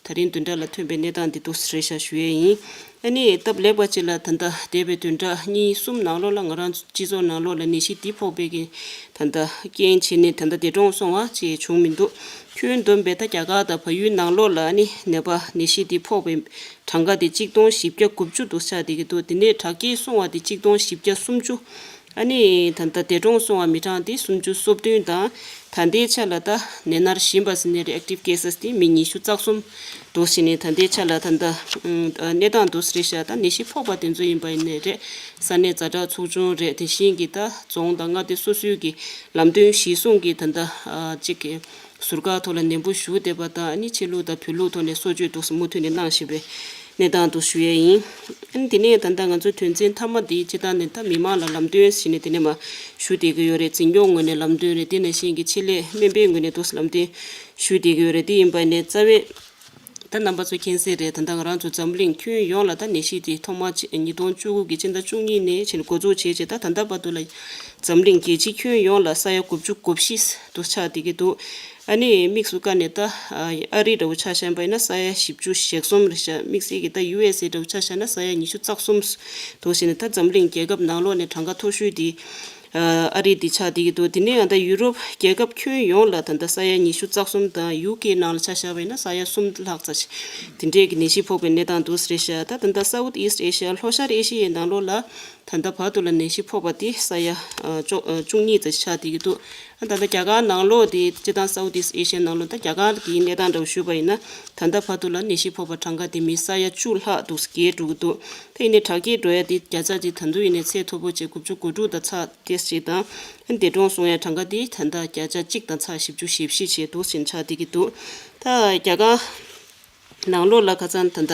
ད་རིང་བདུན་ཕྲག་ལ་ཐོན་པའི་གནས་སྟངས་འདི་འདུག་སེ་རེད་ཤག་ཞུ་ཡས་ཡིན། ཨ་ནི་སྟབས་ལེགས་པ་ཅིག་ལ་ད་ལྟ་འདས་པའི་བདུན་ཕྲག་གཉིས་གསུམ་ནང་ལོགས་ལ་ང་རང་ཚོ་སྤྱི་ཚོགས་ནང་ལོགས་ལ་ནད་གཞི་འདི་ཕོག་པའི་གི་ད་ལྟ་རྐྱེན་བྱས་ནས་ད་ལྟ་འདས་གྲོངས་སོང་བ་ཅིག་བྱུང་མི་འདུག་ཁྱོན་བསྡོམས་པས་ད་རྒྱ་གར་དང་བལ་ཡུལ་ནང་ལོགས་ལ་ཨ་ནི་ནད་པ་ནད་གཞི་འདི་ཕོག་པའི་གྲངས་ཀ་དེ་གཅིག་སྟོང་བཞི་བརྒྱ་དགུ་བཅུ་འདུག་ཆགས་བསྡད་ཀྱི་འདུག་དེ་ནས་དྲག་སྐྱེད་སོང་བ་དེ་གཅིག་སྟོང་བཞི་བརྒྱ་སུམ་ཅུ། ཨ་ནི་ད་ལྟ་འདས་གྲོངས་སོང་བ་མི་གྲངས་དེ་སུམ་ཅུ་སོ་བདུན་དང་། ད་ལྟའི་ཆ་ལ་ད་ནད་མནར་བཞིན་པ་ཟེར་ནའི་རེད། ཨེག་ཊིབ་ཀེ་སེས་དེ་མི་ཉི་ཤུ་རྩ་གསུམ་འདུག་ཟེར་ནས་ད་ལྟའི་ཆ་ལ་ད་ལྟ་གནས་སྟངས་འདུག་སེ་རེད་ཤག་ད་ནད་གཞི་ཕོག་པ་དེ་ཚོ་ཡིན་པ་ཡིན་ནའི་རེད། ས་གནས་ཛ་དྲག་ཚོགས་ཆུང་རེད། དེ་བཞིན་གྱི་ད་རྫོང་དང་མངའ་སྡེ་སོ་སོའི་གི་ལམ་སྟོན་གཞིར་བཟུང་གི་ད་ལྟ་གཅིག་གི་ཟུར་བཀག་ཐོག་ལ་ནན་པོ་བཞུགས་བསྡད་པ་དང་ཨ་ནི་ཕྱི་ལུགས་དང་བོད་ལུགས་ཐོག་ནས་གསོ་བཅོས་འདུག་སེ་མུ་མཐུད་ནས་གནང་བཞིན་པའི་གནས་སྟངས་འདུག་ཞུ་ཡས་ཡིན། ཨ་ནི་དེ་ནས་ད་ལྟ་ང་ཚོའི་དོན་ཚན་མཐའ་མ་དེ་སྤྱི་བཏང་ནས་ད་མི་མང་ལ་ལམ་སྟོན་ཟེར་ནས་དེ་ནས་མར་ཞུ་བསྡད་ཀྱི་ཡོད་རེད། འཛིན་སྐྱོང་ངོས་ནས་ལམ་སྟོན་རེད། དེ་ནང་བཞིན་གྱི་ཆེད་ལས་སྨན་པའི་ངོས་ནས་འདུག་སེ་ལམ་སྟོན་ཞུ་བསྡད་ཀྱི་ཡོད་རེད། དེ་ཡིན་པ་ནས་རྩ་བའི་ད་རྣམ་པ་ཚོ་མཁྱེན་གསལ་རེད། ད་ལྟ་ང་རང་ཚོ་འཛམ་གླིང་ཁྱོན་ཡོངས་ལ་ད་ནད་གཞི་དེ་ཐོག་མ་ཆེ་ཉིས་སྟོང་བཅུ་དགུ་གི་ཕྱི་ཟླ་བཅུ་གཉིས་ནས་ཕྱིན་འགོ་འཛུགས་བྱས་རྗེས་ད་ད་ལྟ་བར་དུ་ལ་འཛམ་གླིང་རྒྱལ་སྤྱི་ཁྱོན་ཡོངས་ལ་ས་ཡ་དགུ་བཅུ་གོ་བཞི་འདུག་ཆགས་བསྡད་ཀྱི་འདུག་ཨ་ནི་དམིགས་སུ་བཀར་ནས་ད་ཨ་རི་འདྲ་བོ་ཆ་བཞག་པ་ཡིན་ན་ས་ཡ་བཞི་བཅུ་ཞེ་གསུམ་རེད་ཤག་དམིགས་བསལ་གྱི་ད་ཡུ་ཨེས་ཨེ་འདྲ་བོ་ཆ་བཞག་ན་ས་ཡ་ཉི་ཤུ་རྩ་གསུམ་འདུག་ཟེར་ནས་ད་འཛམ་གླིང་རྒྱལ་ཁབ་ནང་ལོགས་ནས་གྲངས་ཀ་མཐོ་ཤོས་དེ་ ཨ་རི་དེ་ཆགས་བསྡད་ཀྱི་འདུག་དེ་ནས་ཨ་ད་ཡུ་རོབ་རྒྱལ་ཁབ་ཁྱོན་ཡོངས་ལ་ད་ལྟ་ས་ཡ་ཉི་ཤུ་རྩ་གསུམ་དང་ཡུ་ཀེ་ནང་ལ་ཆ་བཞག་པ་ཡིན་ན་ས་ཡ་གསུམ་ལྷག་ཙམ་ཞིག་དེ་འདྲས་ཀྱི་ནད་གཞི་ཕོག་པའི་གནས་སྟངས་འདུག་ཟེར་ཤག་ད་ད་ལྟ་South East Asia ལྷོ་ཤར་ཨེ་ཤི་ཡའི་ནང་ལོགས་ལ་ད་ལྟ་བར་དུ་ལ་ནད་གཞི་ཕོག་པ་དེ་ས་ཡ་ཨ་བཅུ་ཨ་བཅུ་གཉིས་ཙམ་ཞིག་ཆགས་བསྡད་ཀྱི་འདུག་ཨ་ད་ལྟ་རྒྱ་གར་ནང་ལོགས་དེ་སྤྱིར་བཏང་South East Asia ནང་ལོགས་ད་རྒྱ་གར་གྱི་གནས་སྟངས་འདྲ་བོ་ཞུས་པ་ཡིན་ན་ད་ལྟ་བར་དུ་ལ་ནད་གཞི་ཕོག་པ་གྲངས་ཀ་དེ་མི་ས་ཡ་བཅུ་ལྷག་འདུག་བརྒལ་འགྲོ་གི་འདུག་ད་ཡིན་ནའི་དྲག་སྐྱེད་འགྲོ་ཡ་དེ་བརྒྱ་ཆ་གཅིག་ད་དུང་ཡིན་ནའི་ཚད་མཐོ་པོ་བྱས་དགུ་བཅུ་གོ་དྲུག་དང་ཚེག་ཏོག་ཙམ་ཞིག་དང་། འདས་གྲོངས་སོང་ཡ་གྲངས་ཀ་དེ་ད་ལྟ་བརྒྱ་ཆ་གཅིག་དང་ཚེག་བཞི་བཅུ་ཞེ་བཞི་བྱས་འདུག་ཟེར་ཆགས་བསྡད་ཀྱི་འདུག་ད་རྒྱ་གར་ནང་ལོགས་ལ་ཁ་སང་ད་ལྟ་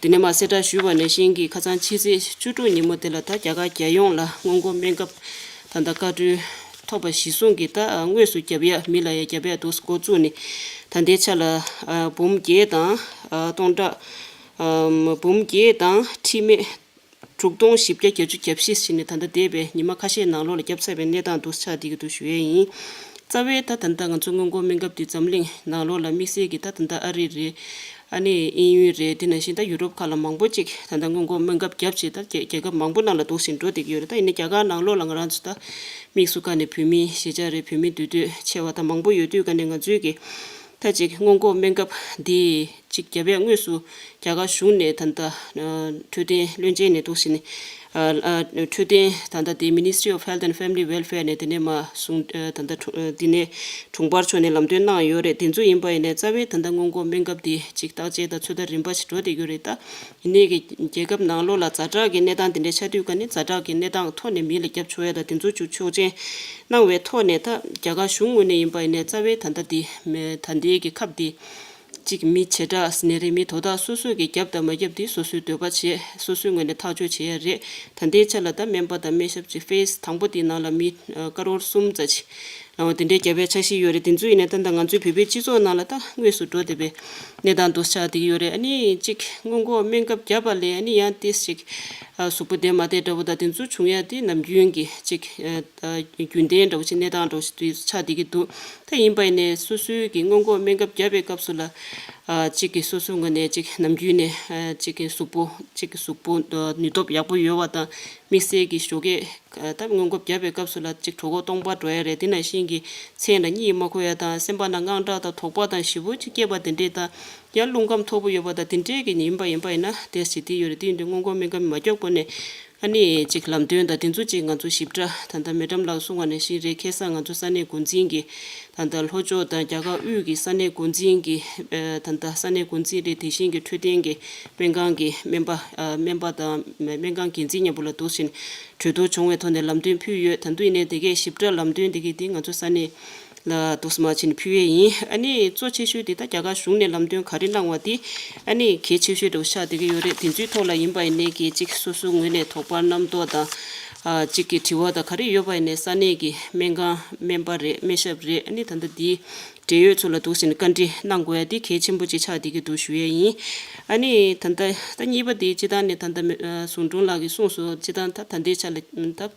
དེ་ནས་མར་གསལ་བསྒྲགས་ཞུས་པ་ནང་བཞིན་གྱི་ཁ་སང་ཕྱི་ཚེས་བཅུ་དྲུག་ཉིན་མོ་དེ་ལ་ད་རྒྱ་གར་རྒྱལ་ཡོངས་ལ་སྔོན་འགོག་སྨན་ཁབ་ད་ལྟ་བཀའ་འཁྲོལ་ཐོབ་པ་གཞིར་བཟུང་གིས་ད་དངོས་སུ་རྒྱབ་ཡ་མི་ལ་ཡ་རྒྱབ་ཡ་འདུག་འགོ་བཙུགས་ནས་ད་ལྟའི་ཆ་ལ་འབུམ་བརྒྱད་དང་སྟོང་ཕྲག་འབུམ་བརྒྱད་དང་ཁྲི་མེད་དྲུག་སྟོང་བཞི་བརྒྱ་བརྒྱད་ཅུ་གྱ་བཞི་ཟིན་ནས་ད་ལྟ་འདས་པའི་ཉི་མ་ཁ་ཤས་ནང་ལོགས་ལ་བརྒྱབ་ཚར་བའི་གནས་སྟངས་འདུག་ཆགས་བསྡད་ཀྱི་འདུག་ཞུ་ཡས་ཡིན། རྩ་བའི་ད་ད་ལྟ་ང་ཚོ་སྔོན་འགོག་སྨན་ཁབ་འདི་འཛམ་གླིང་ནང་ལོགས་ལ་དམིགས་བསལ་གྱི་ད་ད་ལྟ་ཨ་རི་རེད། ཨ་ནི་དབྱིན་ཡུལ་རེད། དེ་ནང་བཞིན་ད་ཡུ་རོབ་ཁག་ལ་མང་པོ་ཅིག་ད་ལྟ་སྔོན་འགོག་སྨན་ཁབ་བརྒྱབ་བྱས་ད་རྒྱལ་རྒྱལ་ཁབ་མང་པོ་ནང་ལ་འདུག་བཞིན་འགྲོ་བསྡད་ཀྱི་ཡོད་རེད། ད་ཡིན་ན་རྒྱ་གར་ནང་ལོགས་ལ་ང་རང་ཚོ་ད་དམིགས་སུ་བཀར་ནས་བོད་མི་གཞིས་ཆགས་རེད། བོད་མི་འདུས་སྡོད་ཆེ་བ་ད་མང་པོ་ཡོད་དུས་ཀ་ནས་ང་ཚོའི་གི་ད་ཅིག་སྔོན་འགོག་སྨན་ཁབ་འདི་ཅིག་རྒྱབ་ཡས་དངོས་སུ་རྒྱ་གར་གཞུང་ནས་ད་ལྟ་འཕྲོད་བསྟེན་བློན་ཆེན་ནས་འདུག་ཟིན་ནས་འཕྲོད་བསྟེན་ད་ལྟ་དེ་Ministry of Health and Family Welfare ནས་དེ་ནས་མ་གསུང་ད་ལྟ་འདི་ནས་དྲུང་འཕར་མཆོག་ནས་ལམ་སྟོན་གནང་ཡོད་རེད། དེ་ཚོ་ཡིན་པ་ཡིན་ནས་རྩ་བའི་ད་ལྟ་སྔོན་འགོག་སྨན་ཁབ་དེ་ཅིག་བརྟག་དཔྱད་དང་ཚོད་ལྟ་རིམ་པ་ཞིག་འགྲོ་བསྡད་ཡོད་རེད། ད་ཡིན་ནའི་གི་རྒྱལ་ཁབ་ནང་ལོགས་ལ་ཛ་དྲག་གི་གནས་སྟངས་དེ་འདྲ་ཆགས་དུས་ཀ་ནས་ཛ་དྲག་གི་གནས་སྟངས་ཐོག་ནས་མི་ལ་རྒྱབ་ཆོག་ཡ་ད་དེ་ཚོ་ཅིག་ཆོག་མཆན་གནང་བའི་ཐོག་ནས་ད་རྒྱ་གར་གཞུང་ངོས་ནས་ཡིན་པ་ཡིན་ནས་རྩ་བའི་ད་ལྟ་འདི་ད་ལྟའི་གི་ཁབ་འདི་གཅིག་མི་བྱེ་བྲག་ནད་རིགས་མི་དོ་བདག་སོ་སོས་ཀྱི་བརྒྱབ་དང་མ་བརྒྱབ་དེ་སོ་སོའི་འདོད་པ་བྱས་སོ་སོའི་ངོས་ནས་ཐག་གཅོད་བྱེད་ཡ་རེད། ད་ལྟའི་ཆ་ལ་ད་སྨན་པ་དང་སྨན་ཞབས་ཀྱི་ཕེ་སི་དང་པོ་དེའི་ནང་ལ་མི་ཀ་རོར་གསུམ་ཙམ་ཅིག་ལའང་དེ་འདྲའི་བརྒྱབ་པའི་འཆར་གཞི་ཡོད་རེད། དེ་ཚོ་ཡིན་ནའི་ད་ལྟ་ང་ཚོའི་བོད་པའི་སྤྱི་ཚོགས་ནང་ལ་ད་དངོས་སུ་འགྲོ་བསྡད་པའི་གནས་སྟངས་འདུག་ཆགས་བསྡད་ཀྱི་ཡོད་རེད། ཨ་ནི་གཅིག་སྔོན་འགོག་སྨན་ཁབ་བརྒྱབ་པ་ལས་ཨ་ནི་ཡང་ཏོག་ཙམ་ཅིག་གཟུགས་པོ་བདེ་མ་བདེ་འདྲ་བོ་དང་དེ་ཚོ་བྱུང་ཡ་དེ་ནམ་རྒྱུན་གྱི་གཅིག་རྒྱུན་ལྡན་འདྲ་བོ་ཅིག་གནས་སྟངས་འདྲ་བོ་ཞིག་ཆགས་བསྡད་ཀྱི་འདུག་ད་ཡིན་པ་ཡིན་ནའི་སོ་སོའི་གི་སྔོན་འགོག་སྨན་ཁབ་བརྒྱབ་པའི་སྐབས་སུ་ལ་ཨ་གཅིག་གི་སོ་སོའི་ངོས་ནས་གཅིག་ནམ་རྒྱུན་ནས་ཨ་གཅིག་གི་གཟུགས་པོ་གཅིག་གི་གཟུགས་པོ་ནུས་སྟོབས་ཡག་པོ་ཡོད་པ་དང་དམིགས་བསལ་གྱི་ཞོགས་ཀས་ད་སྔོན་འགོག་བརྒྱབ་པའི་སྐབས་སུ་ལ་གཅིག་གྲོད་ཁོག་སྟོང་པ་འགྲོ་ཡ་རེད། དེ་ནང་བཞིན་གྱི་མཚན་ལ་གཉིད་མ་ཁུག་ཡ་དང་སེམས་པ་ནང་དངངས་སྐྲག་དང་དོགས་པ་དང་ཞེ་པོ་ཅིག་སྐྱེས་པ་དེ་འདྲས་དང་ཡང་རླུང་ཁམས་མཐོ་པོ་ཡོད་པ་དང་དེ་འདྲས་ཀྱི་ཡིན་པ་ཡིན་པ་ཡིན་ན་དེ་ཞིག་དེ་ཡོད་རེད། དེ་ཡིན་དུས་སྔོན་འགོག་སྨན་ཁབ་མ་བརྒྱབ་གོང་ནས་ཨ་ནི་གཅིག་ལམ་སྟོན་དང་དེ་ཚོ་གཅིག་ང་ཚོ་ཞིབ་ཕྲ་ད་ལྟ་མེ་ཌམ་ལགས་གསུང་བ་ནང་བཞིན་རེད། ཁ་སང་ང་ཚོ་ས་གནས་འགོ་འཛིན་གྱི་ད་ལྟ་ལྷོ་ཕྱོགས་དང་རྒྱ་གར་དབུས་ཀྱི་ས་གནས་འགོ་འཛིན་གྱི་ད་ལྟ་ས་གནས་འགོ་འཛིན་རེད། དེ་བཞིན་གྱི་འཕྲོད་བསྟེན་གྱི་སྨན་ཁང་གི་སྨན་པ་སྨན་པ་དང་སྨན་ཁང་འགན་འཛིན་མཉམ་པོ་ལ་འདུག་ཕྱིན་གྲོས་བསྡུར་བྱུང་བའི་ཐོག་ནས་ལམ་སྟོན་ཕུལ་ཡོད། ད་དུང་ཡིན་ནའི་དེ་གའི་ཞིབ་ཕྲ་ལམ་སྟོན་དེ་གའི་དེ་ང་ཚོ་ས་གནས་ལ་འདུག་སེ་མར་ཕྱིན་ཕུལ་ཡས་ཡིན། ཨ་ནི་གཙོ་ཆེ་ཤོས་དེ་ད་རྒྱ་གར་གཞུང་ནས་ལམ་སྟོན་ག་རེ་གནང་བ་དེ་ཨ་ནི་གལ་ཆེ་ཤོས་འདྲ་བོ་ཆགས་བསྡད་ཀྱི་ཡོད་རེད། དེ་ཚོའི་ཐོག་ལ་ཡིན་པ་ཡིན་ནའི་གི་གཅིག་སོ་སོའི་ངོས་ནས་དོགས་པ་རྣམ་རྟོག་དང་ཨ་གཅིག་གི་དྲི་བ་དང་ག་རེ་ཡོད་པ་ཡིན་ནའི་ས་གནས་ཀྱི་སྨན་ཁང་སྨན་པ་རེད། སྨན་ཞབས་རེད། ཨ་ནི་ད་ལྟ་དེའི་འབྲེལ་ཡོད་ཚོ་ལ་འདུག་སེ་བཀའ་འདྲི་གནང་དགོས་ཡ་དེ་གལ་ཆེན་པོ་ཅིག་ཆགས་བསྡད་ཀྱི་འདུག་ཞུ་ཡས་ཡིན། ཨ་ནི་ད་ལྟ་ད་གཉིས་པ་དེ་སྤྱིར་བཏང་ནས་ད་ལྟ་མི་ཨ་ཟུང་དྲུང་ལགས་ཀྱིས་གསུངས་སོང་། སྤྱིར་བཏང་ད་ད་ལྟའི་ཆ་ལ་ད་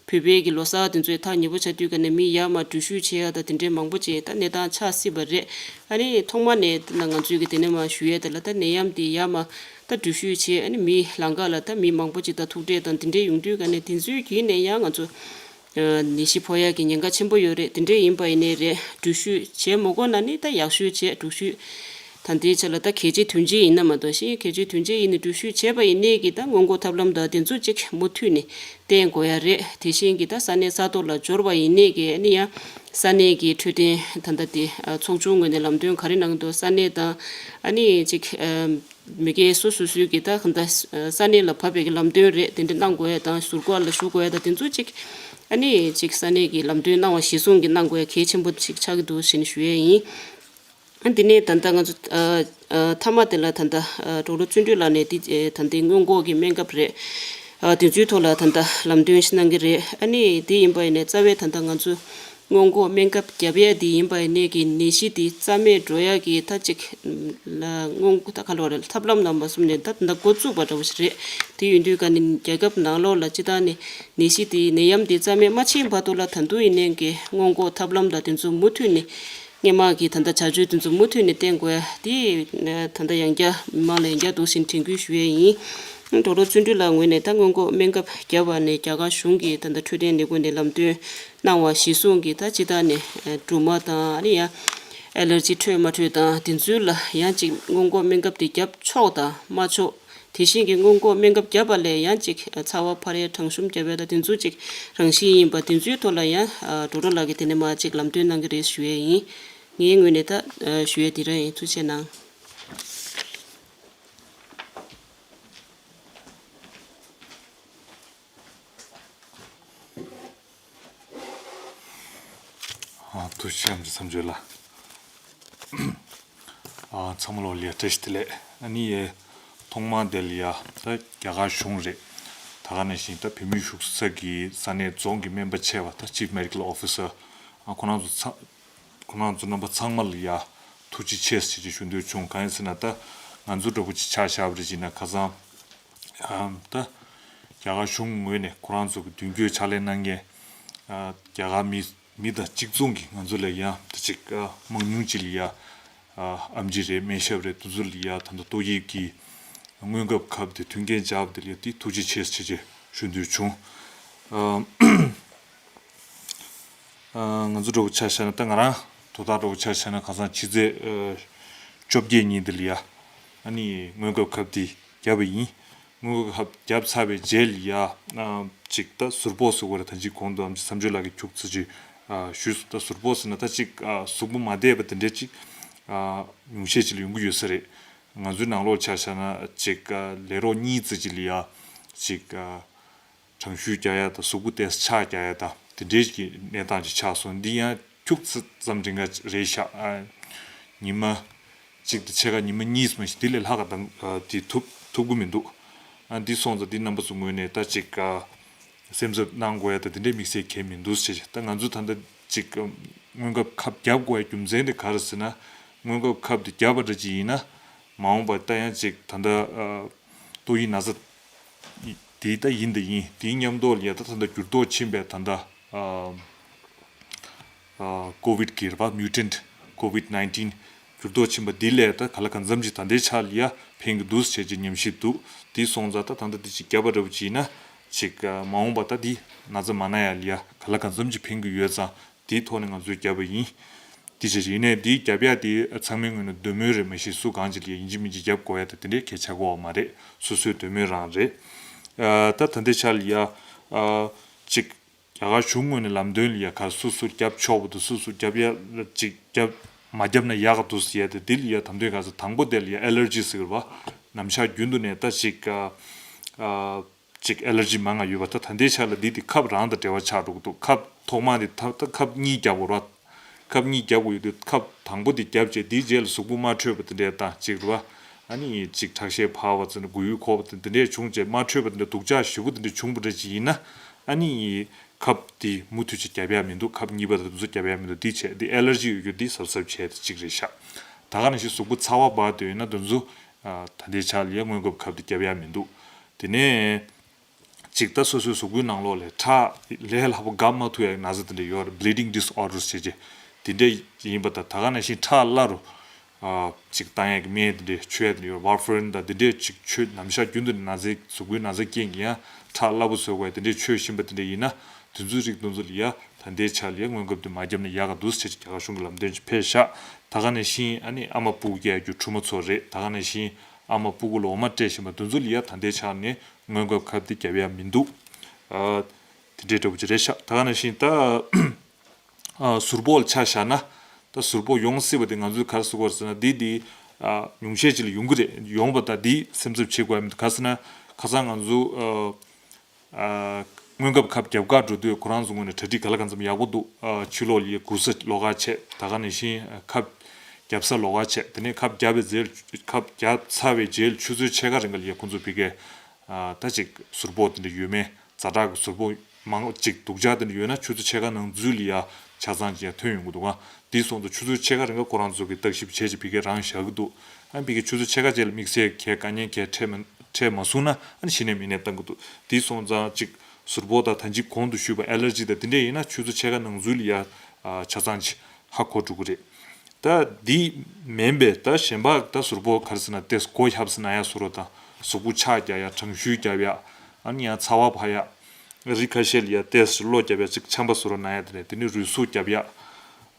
བོད་པའི་གི་ལོ་གསར་དེ་ཚོའི་ཐག་ཉེ་པོ་ཆགས་དུས་ཀ་ནས་མི་ཡར་མར་འགྲུལ་བཞུད་བྱེད་ཡ་ད་དེ་འདྲའི་མང་པོ་ཅིག་ད་གནས་སྟངས་ཆགས་སྲིད་པ་རེད། ཨ་ནི་ཐོག་མ་ནས་ད་ང་ཚོས་གི་དེ་ནས་མར་ཞུ་ཡས་དེ་ལ་ད་ནད་ཡམས་དེ་ཡར་མར་ད་འགྲུལ་བཞུད་བྱེད་ཨ་ནི་མི་ལང་ཀ་ལ་ད་མི་མང་པོ་ཅིག་ད་ཐུག་འཕྲད་དང་དེ་འདྲའི་ཡོང་དུས་ཀ་ནས་དེ་ཚོའི་བརྒྱུད་ནས་ཡང་ང་ཚོ་ནད་གཞི་ཕོག་ཡག་གི་ཉེན་ཁ་ཆེན་པོ་ཡོད་རེད། དེ་འདྲས་ཡིན་པ་ཡིན་ནའི་རེད། འགྲུལ་བཞུད་བྱས་མ་དགོས་ན་ནི་ད་ཡག་ཤོས་བྱས། འགྲུལ་བཞུད་ད་ལྟའི་ཆ་ལ་ད་གལ་ཆེ་དོན་ཆེ་ཡིན་ན་མ་གཏོགས་ཤིང་། གལ་ཆེ་དོན་ཆེ་ཡིན་ནའི་འགྲུལ་བཞུད་བྱས་པ་ཡིན་ནའི་གི་ད་སྔོན་འགོག་ཐབས་ལམ་དང་དེ་ཚོ་གཅིག་མུ་མཐུད་ནས་བསྟེན་དགོས་ཡ་རེད། དེ་བཞིན་གི་ད་ས་གནས་ས་ཐོག་ལ་འབྱོར་བ་ཡིན་ནའི་གི་ཨ་ནི་ཡང་ས་གནས་ཀྱི་འཕྲོད་བསྟེན་ད་ལྟ་དེ་ཚོགས་ཆུང་ངོས་ནས་ལམ་སྟོན་ག་རེ་གནང་འདུག་ས་གནས་དང་ཨ་ནི་གཅིག་མི་སྒེར་སོ་སོ་སོའི་གི་ད་གང་ལྟར་ས་གནས་ལ་བབས་པའི་གི་ལམ་སྟོན་རེད། དེ་འདྲ་གནང་དགོས་ཡ་དང་ཟུར་བཀག་ལ་བཞུགས་དགོས་ཡ་དང་དེ་ཚོ་གཅིག་ཨ་ནི་གཅིག་ས་གནས་ཀྱི་ལམ་སྟོན་གནང་བ་གཞིར་བཟུང་གི་གནང་དགོས་ཡ་གལ་ཆེན་པོ་ཞིག་ཆགས་ཀྱི་འདུག་ཟེར་ནས་ཞུ་ཡས་ཡིན། ཨ་འདི་ནས་ད་ལྟ་ང་ཚོ་ཨ་ཨ་མཐའ་མ་དེ་ལ་ད་ལྟ་ཨ་ཌོག་ཊར་བརྩོན་འགྲུས་ལགས་ནས་འདི་ཨེ་ད་ལྟའི་སྔོན་འགོག་གི་སྨན་ཁབ་རེད། ཨ་དེ་ཚོའི་ཐོག་ལ་ད་ལྟ་ལམ་སྟོན་ཞིག་གནང་གི་རེད། ཨ་ནི་དེ་ཡིན་པ་ཡིན་ནའི་རྩ་བའི་ད་ལྟ་ང་ཚོ་སྔོན་འགོག་སྨན་ཁབ་བརྒྱབ་ཡས་དེ་ཡིན་པ་ཡིན་ནའི་གི་ནད་གཞི་དེ་རྩ་མེད་འགྲོ་ཡས་ཀྱི་ད་ཅིག་ལ་སྔོན་འགོག་ད་ག་ལོ་རེད། ཐབས་ལམ་ནང་མ་སོང་ནས་ད་ད་འགོ་བཙུགས་པ་འདྲ་བོ་ཞིག་རེད། དེ་ཡིན་དུས་ཀ་ནི་རྒྱལ་ཁབ་ནང་ལོགས་ལ་སྤྱིར་བཏང་ནས་ནད་གཞི་དེ་ནད་ཡམས་དེ་རྩ་མེད་མ་ཕྱིན་བར་དུ་ལ་ད་དུང་ཡིན་ནའི་གི་སྔོན་འགོག་ཐབས་ལམ་དང་དེ་ཚོ་མུ་མཐུད་ནས་སྔོན་མ་གི་ད་ལྟ་བྱ་སྤྱོད་དེ་ཚོ་མུ་མཐུད་ནས་བསྟེན་དགོས་ཡ་དེ་ད་ལྟ་ཡང་བསྐྱར་མི་མང་ལ་ཡང་བསྐྱར་དུ་ཞིག་དྲན་སྐུལ་ཞུ་ཡས་ཡིན། ཌོག་ཊར་བརྩོན་འགྲུས་ལགས་ངོས་ནས་ད་སྔོན་འགོག་སྨན་ཁབ་བརྒྱབ་པ་ནས་རྒྱ་གར་གཞུང་གིས་ད་ལྟ་འཕྲོད་བསྟེན་ལས་ཁུངས་ནས་ལམ་སྟོན་གནང་བ་གཞིར་བཟུང་གིས་ད་སྤྱིར་བཏང་ནས་སྦྲུམ་མ་དང་ཨ་ནི་ཡང་ཨེ་ལར་ཇི་འཕྲོད་མ་འཕྲོད་དང་དེ་ཚོའི་ལ་ཡང་ཅིག་སྔོན་འགོག་སྨན་ཁབ་དེ་བརྒྱབ་ཆོག་དང་མ་ཆོག་དེ་བཞིན་གྱི་སྔོན་འགོག་སྨན་ཁབ་བརྒྱབ་པ་ལས་ཡང་ཅིག་ཚ་བ་འཕར་ཡས་གྲང་ཤུམ་བརྒྱབ་ཡས་དང་དེ་ཚོ་ཅིག་རང་བཞིན་ཡིན་པ་དེ་ཚོའི་ཐོག་ལ་ཡང་ཌོག་ཊར་ལགས་ཀྱིས་དེ་ནས་མར་ཅིག་ལམ་སྟོན་གནང་གི་རེད་ཞུ་ཡས་ཡིན། ངའི་ངོས་ནས་ད་ཞུ་ཡས་དེ་རང་ཡིན། ཐུགས་རྗེ་གནང་། ཨ། ཐུགས་རྗེ་ཆེ་ཨམ་ཆི་མཚམས་གཅོད་ལགས། ཨ། ཚང་མ་ལོ་ལ་ཡ་བཀྲ་ཤིས་བདེ་ལེགས། ཨ་ནི་ཡ་ཐོག་མར་དེ་ལ་ཡ་ད་རྒྱ་གར་གཞུང་རེད། ད་ག་ནང་བཞིན་ད་བོད་མིའི་བཞུགས་ས་གི་ས་གནས་རྫོང་གི་སྨན་པ་ཆེ་བ་ད་Chief Medical Officer ཨ་ཁོ་རང་ཚོ་ཚང་ཁོ་རང་ཚོ་རྣམ་པ་ཚང་མ་ལ་ཡ་ཐུགས་རྗེ་ཆེ་ཟེར་ཅིག་ཞུ་འདོད་བྱུང་། གང་ཡིན་ཟེར་ན་ད་ང་ཚོ་འདྲ་པོ་ཅིག་ཆ་བཞག་པ་རེད་ཅིག་ན་ཁ་སང་ཨམ་ད་རྒྱ་གར་གཞུང་ངོས་ནས་ཁོ་རང་ཚོ་གི་མདུན་སྐྱོད་ཕྱག་ལས་གནང་མཁན་ཨ་རྒྱ་གར་མི་མི་དང་གཅིག་མཚུངས་ཀྱི་ང་ཚོ་ལ་ཡང་ད་ཅིག་ཨ་མང་ཉུང་ཅིག་ལ་ཡ་ཨ་ཨམ་ཆི་རེད་སྨན་ཞབས་རེད་དེ་ཚོ་ལ་ཡ་ད་ལྟ་ཏོག་དབྱིབས་ཀྱི་སྔོན་འགོག་ཁབ་དེ་མཐུན་རྐྱེན་སྦྱར་བ་དེ་ལ་ཡ་དེ་ཐུགས་རྗེ་ཆེ་ཟེར་ཅིག་ཞུ་འདོད་བྱུང་། ཨ། ང་ཚོ་འདྲ་པོ་ཆ་བཞག་ན་ད་ང་རང་དོ་བདག་འདྲ་པོ་ཆ་བཞག་ན་ཁ་སང་ཕྱི་ཚེས་བཅོ་བརྒྱད་ཉིན་འདི་ལ་ཡ་ཨ་ནི་སྔོན་འགོག་ཁབ་འདི་བརྒྱབ་པ་ཡིན། སྔོན་འགོག་ཁབ་བརྒྱབ་ཚར་བའི་རྗེས་ལ་ཡ་ཅིག་ད་ཟུར་ཕོག་ཟེར་དགོས་རེད། ད་ཅིག་གོང་དུ་ཨམ་ཆི་མཚམས་གཅོད་ལགས་ཀྱིས་ཁྱུག་ཙམ་ཅིག་ཞུས་སོང་། ད་ཟུར་ཕོག་ཟེར་ན་ད་ཅིག་གཟུགས་པོ་མ་བདེ་བ་དེ་འདྲས་ཅིག་ཉུང་ཤས་ཅིག་ལ་ཡོང་གི་ཡོད་ས་རེད། ང་ཚོའི་ནང་ལོགས་ཆ་བཞག་ན་ཅིག་ལས་རོགས་གཉིས་ཙམ་ཅིག་ལ་ཡ་ཅིག་གྲང་ཤུལ་རྒྱག་ཡ་དང་གཟུགས་པོ་ཏོག་ཙམ་ཆག་རྒྱག་ཡ་དང་དེ་འདྲའི་གི་གནས་སྟངས་ཅིག་ཆགས་སོང་། འདི་ཡང་ཁྱུག་ཙམ་རིང་ག་རེད་ཤག་ཨ། ཉི་མ་གཅིག་དང་ཕྱེད་ཀ་ཉི་མ་གཉིས་མ་ཞིག་འདི་ལས་ལྷག་ག་དང་དེ་ཐུབ་ཐུབ་ཀྱི་མི་འདུག་ཨ། འདི་སོང་ཙང་འདི་རྣམ་པ་ཚོ་ངོས་ནས་ད་ཅིག་སེམས་འཚབ་གནང་དགོས་ཡ་དང་དེ་འདྲའི་དམིགས་བསལ་གང་ཡང་མི་འདུག་ཟེར། ད་ང་ཚོ་ད་ལྟ་ཅིག་སྔོན་འགོག་ཁབ་བརྒྱབ་དགོས་ཡ་རྒྱུ་མཚན་དེ་ག་རེ་ཟེར་ན་སྔོན་འགོག་ཁབ་དེ་བརྒྱབ་པ་འདྲ་ཅིག་ཡིན་ན་མ་འོངས་པ་ད་ཡང་ཅིག་ད་ལྟ་ཏོག་དབྱིབས་ན་ཚ་དེ་ད་ཡིན་ད་ཡིན། དེའི་མཉམ་དུ་ལ་ཡ་ད་ད་ལྟ་འགྱུར་ལྡོག་ཕྱིན་པའི་ད་ལྟ་ཨ་ཨ་ཀོ་ཝིད་ཀྱི་རེད་པ། Mutant COVID nineteen འགྱུར་ལྡོག་ཕྱིན་པ་འདི་ལས་ད་ག་ལ་གང་འཚམ་ཅིག་ད་ལྟའི་ཆ་ལ་ཡ་ཕན་གྱི་འདུག་ཟེར་གྱི་ཉམས་ཞིབ་འདུག་དེ་སོང་ཙང་ད་ད་ལྟ་འདི་ཅིག་བརྒྱབ་པ་འདྲ་པོ་ཅིག་ཡིན་ན་ཅིག་ཨ་མ་འོངས་པ་ད་འདི་ན་ཚ་མ་ན་ཡ་ལ་ཡ་ག་ལ་གང་འཚམ་ཅིག་ཕན་གྱི་ཡོད་ཙང་། དེའི་ཐོག་ནས་ང་ཚོས་བརྒྱབ་པ་ཡིན། དེ་བྱས་ཡིན་ནའི་དེའི་རྒྱབ་ཡ་དེ་ཚང་མའི་ངོས་ནས་འདོད་མོས་རེད། མ་གཞི་སུ་གང་ཅིག་ལ་ཡིན་གཅིག་མིན་གཅིག་རྒྱབ་དགོས་ཡ་དེ་དེ་འདྲའི་གལ་ཆགས་ཀྱི་ཡོད་མ་རེད། སོ་སོའི་འདོད་མོས་རང་རེད། ཨ་ད་ད་ལྟའི་ཆ་ལ་ཡ་ཨ་ཅིག་རྒྱ་གར་གཞུང་ངོས་ནས་ལམ་སྟོན་ལ་ཡ་ག་སུ་སུ་རྒྱབ་ཆོག་པ་འདུག་སུ་སུ་རྒྱབ་ཡ་ཅིག་རྒྱབ་མ་རྒྱབ་ན་ཡག་ག་འདུག་ཟེར་ཡ་དེ་འདི་ལ་ཡ་དམ་དོན་ག་ས་དང་པོ་དེ་ལ་ཡ་ཨེ་ལར་ཇི་ཟེར་གི་རེད་པ། ནམ་ཞག་རྒྱུན་དུ་ནས་ད་ཅིག་ཨ་ཅིག་ཨེ་ལར་ཇི་མང་ང་ཡོད་པ། ད་ད་ལྟའི་ཆ་ལ་འདི་དེ་ཁབ་རང་དང་འབྲེལ་བ་ཆགས་འགྲོ་གི་འདུག་ཁབ་ཐོག་མ་དེ་ད་ད་ཁབ་གཉིས་རྒྱག་དགོས་རེད། ཁབ་གཉིས་རྒྱག་དགོས་ཡོད་དུས་ཁབ་དང་པོ་དེ་རྒྱབ་རྗེས་དེའི་རྗེས་ལ་གཟུགས་པོ་མ་འཕྲོད་པ་དེ་འདྲས་དང་གཅིག་རེད་པ། ཨ་ནི་ཅིག་ཁྲག་ཤེད་འཕར་བ་ཙམ་མགོ་ཡུ་འཁོར་བ་དེ་འདྲས་བྱུང་རྗེས་མ་འཕྲོད་པ་དེ་འདྲས་སྡུག་ཅག་ཞེ་པོ་དེ་འདྲས་བྱུང་བ་འདྲ་ཅིག་ཡིན་ན་ཨ་ནི་ཁབ་དེ་མུ་མཐུད་ཅིག་རྒྱབ་ཡ་མི་འདུག་ཁབ་གཉིས་པ་དང་དེ་ཚོ་རྒྱབ་ཡ་མི་འདུག་འདི་བྱས་འདི་ཨེ་ལར་ཇི་ཡོད་རྒྱུ་འདི་གཟབ་གཟབ་བྱས་ཏེ་གཅིག་རེད་ཤག་ད་ག་ནང་བཞིན་གཟུགས་པོ་ཚ་བ་འབར་དུས་ཡིན་ན་དེ་ཚོ་ཨ་ད་ལྟའི་ཆ་ལ་ཡ་སྔོན་འགོག་ཁབ་དེ་རྒྱབ་ཡ་མི་འདུག་དེ་ནས་ཅིག་ད་སོ་སོའི་གཟུགས་པོའི་ནང་ལོགས་ལས་ཁྲག་ལས་སླ་པོ་འགག་མ་ཐུབ་ཡ་ན་ཚ་དེ་འདྲ་ཡོད་རེད། Bleeding disorders བྱེད་ཅེས་དེ་འདྲ་ཡིན་པ་དང་ད་ག་ནང་བཞིན་ཁྲག་སླ་རུ་ཨ་ཅིག་བཏང་ཡ་གི་སྨན་དེ་འདྲ་མཆོད་ཡ་དེ་འདྲ་ཡོད། Warfarin དང་དེ་འདྲ་ཅིག་མཆོད་ནམ་ཞག་རྒྱུན་དུ་ན་ཚའི་གཟུགས་པོའི་ན་ཚ་རྐྱེན་གྱིས་ཡང་ཁྲག་སླ་པོ་བཟོ་དགོས་ཡ་དེ་འདྲ་མཆོད་བཞིན་པ་དེ་འདྲ་ཡིན་ན་དེ་ཚོའི་རིགས་དེ་ཚོ་ལ་ཡ་ད་ལྟའི་ཆ་ལ་ཡ་སྔོན་འགོག་དེ་མ་བརྒྱབ་ན་ཡག་ག་འདུག་ཟེར་ཅིག་རྒྱ་གར་གཞུང་གི་ལམ་སྟོན་ཅིག་ཕེབས་ཤག་ད་ག་ནང་བཞིན་ཨ་ནི་ཨ་མ་སྤུ་གུ་སྐྱེ་ཡ་རྒྱུ་ཕྲུ་མོ་ཚོ་རེད། ད་ག་ནང་བཞིན་ཨ་མ་སྤུ་གུ་ལ་འོ་མ་སྤྲད་བཞིན་པ་དེ་ཚོ་ལ་ཡ་ད་ལྟའི་ཆ་ནས་སྔོན་འགོག་ཁབ་དེ་རྒྱབ་ཡ་མི་འདུག་ཨ་དེ་འདྲའི་འདྲ་པོ་ཅིག་རེད་ཤག་ད་ག་ནང་བཞིན་ད་ཨ་ཟུར་ཕོག་ལ་ཆ་བཞག་ན་ད་ཟུར་ཕོག་ཡོང་སྲིད་པ་དེ་ང་ཚོས་ག་རེ་ཟེར་དགོས་རེད་ཟེར་ན་འདི་འདི་ཨ་ཉུང་ཤས་ཅིག་ལ་ཡོང་གི་རེད། ཡོང་བ་ད་འདི་སེམས་འཚབ་བྱེད་དགོས་ཡ་མི་འདུག་ག་ཟེར་ན་ཁ་སང་ང་ཚོ་ཨ། ཨ་སྔོན་ཁབ་ཁབ་རྒྱབ་གར་འགྲོ་དུས་ཁོ་རང་ཚོ་ངོས་ནས་གྲ་སྒྲིག་ག་ལ་གང་འཚམ་ཡག་པོ་འདུག་ཨ་ཕྱི་ལོགས་ལ་ཡ་སྒུག་ས་ལོགས་ཀ་བྱས། ད་ག་ནང་བཞིན་ཁབ་རྒྱབ་ས་ལོགས་ཀ་བྱས། དེ་ནས་ཁབ་རྒྱབ་པའི་རྗེས་ཁབ་རྒྱབ་ཚར་བའི་རྗེས་ཆུ་ཚོད་ཕྱེད་ཀ་རིང་ག་ལ་ཡ་ཁོང་ཚོ་ཕ་གིར་ཨ་ད་ཅིག་ཟུར་ཕོག་དེ་འདྲ་ཡོད་མེད་ཛ་དྲག་གི་ཟུར་ཕོག་མང་ཅིག་སྡུག་ཅག་དེ་འདྲ་ཡོད་ན་ཆུ་ཚོད་ཕྱེད་ཀ་ནང་ཚུད་ལ་ཡ་ཆ་ཚང་ཅིག་ཡ་ཐོན་ཡོང་གི་འདུག་ཨ་འདི་སོང་ཙང་ཆུ་ཚོད་ཕྱེད་ཀ་རིང་ག་ཁོ་རང་ཚོ་གིས་བརྟག་ཞིབ་བྱས་ཅིག་ཕ་གིར་རང་བཞག་གི་འདུག་ཨ་ཕ་གིར་ཆུ་ཚོད་ཕྱེད་ཀ་རྗེས་ལ་དམིགས་བསལ་གྱི་དཀའ་ངལ་གྱི་འཕྲད་མ་འཕྲད་མ་སོང་ན་ཨ་ནི་གཞི་ནས་མི་ནས་བཏང་གི་འདུག་དེ་སོང་ཙང་ཅིག་ཟུར་ཕོག་དང་ད་ཅིག་གོང་དུ་ཞུས་པ་ཨེ་ལར་ཇི་དང་དེ་འདྲས་ཡིན་ན་ཆུ་ཚོད་ཕྱེད་ཀ་ནང་ཚུད་ལ་ཡ་ཆ་ཚང་ཅིག་ཧ་གོ་འགྲོ་གི་རེད། ད་འདི་མིན་པའི་ད་གཞན་པ་ད་ཟུར་ཕོག་ག་རེ་ཟེར་ན་ཏེས་མགོ་བཞག་ཟེར་ན་ཡ་ཟུར་རོ་དང་ གཟུགས་པོ་ཕྱག་རྒྱག་ཡ། གྲང་ཤུལ་རྒྱབ་ཡ། ཨ་ནི་ཡང་ཚ་བ་འཕར་ཡ། རི་ཁ་ཤས་ལ་ཡ་ཏོག་ཙམ་གློ་རྒྱབ་ཡ། ཅིག་ཆམ་པ་བཟོ་འདྲ་ན་ཡ། དེ་ནས་དེ་ནས་རུས་ཟུག་རྒྱབ་ཡ།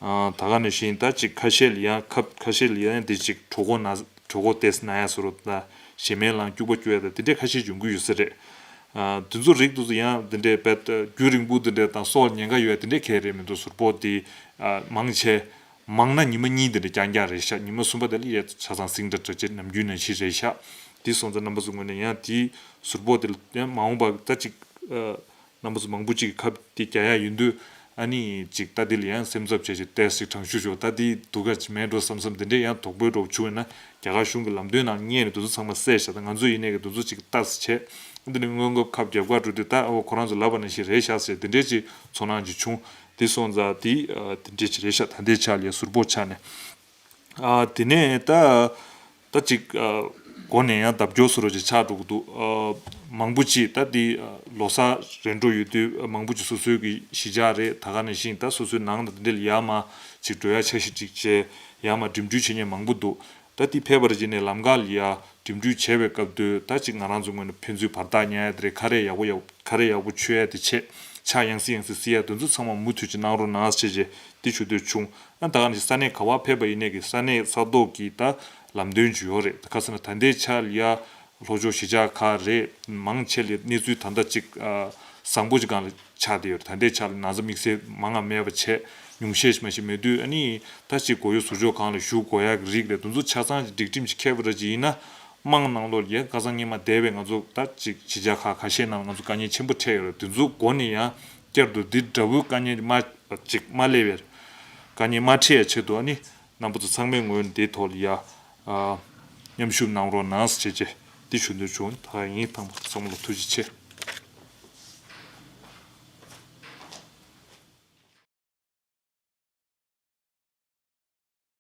ཨ། ད་ག་ནང་བཞིན་ད་ཅིག་ཁ་ཤས་ལ་ཡ། ཁབ་ཁ་ཤས་ལ་ཡ་དེ་ཅིག་གྲོད་ཁོག་ན། གྲོད་ཁོག་ཏོག་ཙམ་ན་ཡ་བཟོ་འདྲ་དང་། ཞེ་མེར་ལངས། སྐྱུག་པ་སྐྱུག་ཡ་དང་། དེ་འདྲས་ཁ་ཤས་འབྱུང་གི་ཡོད་ས་རེད། ཨ། དེ་ཚོ་རིགས་དེ་ཚོ་ཡང་དེ་འདྲས་དཔེ་རྒྱུན་རིང་པོ་དེ་འདྲས་དང་སྲོག་ལ་ཉེན་ཁ་ཡོད་ཡ་དེ་འདྲས་གང་ཡང་རེད་མི་འདུག། ཟུར་ཕོག་དེ། ཨ། མང་ཆེ། མང་ན་ཉི་མ་གཉིས་དེ་འདྲ་རྐྱང་རྐྱང་རེད་ཤག། ཉི་མ་གསུམ་པ་དེ་ལ་ཡ་ཆ་ཚང་ཟིང་འདྲ་འདྲ་བྱས། ནམ་རྒྱུན་ནང་བཞིན་རེད་ཤག། དེ་སོང་ཙང་རྣམ་པ་ཚོ་ངོས་ནས་ཡང་དེ་ཟུར་ཕོག་དེ་ལ་ཡང་མ་འོངས་པ་ད་ཅིག། ཨ། རྣམ་པ་ཚོ་མང་པོ་ཅིག་གིས་ཁབ་དེ་རྒྱག་ཡ་ཡིན་དུས། ཨ་ནི་ཅིག་ད་དེ་ལ་ཡང་སེམས་འཚབ་བྱས་བྱས། ཏོག་ཙམ་གྲང་ཤུར་ཤོར། ད་དེ་སྡུག་ག་ཅིག་མེད་འགྲོ་བསམ་བསམ། དེ་འདྲས་ཡང་དོགས་པ་འདྲ་བོ་བྱུང་བ་ན། རྒྱ་གར་གཞུང་གི་ལམ་སྟོན་ནང་བསྙད་ནས་དེ་ཚོ་ཚང་མ་བསལ་བཞག། ད་ང་ཚོ་ཡིན་ནའི་གི་དེ་ཚོ་ཅིག་ལྟ་ཙམ་བྱས། འདི་ནས་སྔོན་ཁབ་ཁབ་རྒྱབ་ག་འགྲོ་དུས། ད་འོ་ཁོ་རང་ཚོ་ལབ་པ་ནང་བཞིན་རེད་ཤག་ཟེར། དེ་འདྲས་ཅིག་ཚོར་སྣང་ཅིག་བྱུང་། དེ་སོང་ཙང་དེ། ཨ། དེ་འདྲས་ཅིག་རེད་ཤག། ད་ལྟའི་ཆ་ལ་ཡ་ཟུར་ཕོག་ཆ་ནས། ཨ། དེ་ནས་ད། ད་ཅིག། ཨ། འགོ་ནས་ཡང་ལྡབ་སྐྱོར་བཟོ་འདྲ་ཅིག་ཆགས་འགྲོ་གི་འདུག། ཨ། མང་པོ་ཅིག་ད་དེ། ཨ། ལོ་གསར་རན་འགྲོ་ཡོད་དུས། ཨ། མང་པོ་ཅིག་སོ་སོའི་གི་གཞིས་ཆགས་རེད། ད་ག་ནང་བཞིན་ད་སོ་སོའི་ནང་དང་དེ་འདྲ་ལ་ཡར་མར་ཅིག་འགྲོ་ཡ་འཆར་གཞི་ཅིག་བྱས། ཡར་མར་འགྲིམ་འགྲུལ་བྱེད་མཁན་མང་པོ་འདུག། ད་དེ་ཕེབས་པ་རེ་བྱས་ནས་ལམ་ཁ་ལ་ཡ་འགྲིམ་འགྲུལ་བྱེད་པའི་སྐབས་དུས། ད་ཅིག་ང་རང་ཚོ་ངོས་ནས་ཕན་ཚུན་བར་ཐག་ཉར་ཡ་དེ་རེད། ཁ་རས་ཡག་པོ་ཡག། ཁ་རས་ཡག་པོ་མཆོད་ཡ་དེ་བྱས། ཕྱག་ཡང་སེ་ཡང་སེ་བསིལ་ཡ་དེ་ཚོ་ཚང་མ་མུ་མཐུད་ཅིག་གནང་རོགས་གནང་ཟེར་བྱས་དེ་ཞུ་འདོད་བྱུང་། ཨ། ད་ག་ནང་བཞིན་ས་གནས་ག་པར་ཕེབས་པ་ཡིན་ནའི་གི་ས་གནས་ས་ཐོག་གི་ད་ལམ་སྟོན་ཅིག་ཡོད་རེད། ག་ཟེར་ན་ད་ལྟའི་ཆ་ལ་ཡ་ལྷོ་ཕྱོགས་གཞིས་ཆགས་ཁག་རེད། མང་ཆེ་ལ་གནས་ཚུལ་ད་ལྟ་ཅིག། ཨ། བཟང་པོ་ཅིག་སྒང་ལ་ཆགས་བསྡད་ཡོད་རེད། ད་ལྟའི་ཆ་ལ་ན་ཚ་དམིགས་བསལ་མང་ང་མེད་པ་བྱས། ཉུང་ཤས་ཤིག་མ་ཞིག་མེད་དུས། ཨ་ནི་ད་ཅིག་གོ་ཡུལ་ཟུར་ཕྱོགས་སྒང་ལ་བཞུགས་དགོས་ཡག་གི་རིགས་རེད། དེ་ཚོ་ཆ་ཚང་ཅིག་སྒྲིག་ཁྲིམས་ཅིག་འཁེལ་བ་འདྲ་ཅིག་ཡིན་ན། དམངས་ནང་ལོགས་ལ་ཡ་ཁ་སང་སྔོན་མ་འདས་པའི་ང་ཚོ་ད་ཅིག་གཞིས་ཆགས་ཁག་ཁ་ཤས་ནང་ལ་ང་ཚོ་དཀའ་ངལ་ཆེན་པོ་འཕྲད་ཡོད་རེད། དེ་ཚོ་འགོ་ནས་ཡང་བསྐྱར་དུ་འདི་འདྲ་བོའི་དཀའ་ངལ་མ་ཅིག་མ་སླེབས་པའི། དཀའ་ངལ་མ་འཕྲད་ཡ་ཆེད་དུ། ཨ་ནི་རྣམ་པ་ཚོ་ཚང་མའི་ངོས་ནས་དེའི་ཐོག་ལ་ཡ། ཨ། མཉམ་ཞུགས་གནང་རོགས་གནང་ཟེར་བྱས་དེ་ཞུ་འདོད་བྱུང་། ད་ཡིན། ཚང་མ་ལ་ཐུགས་རྗེ་ཆེ།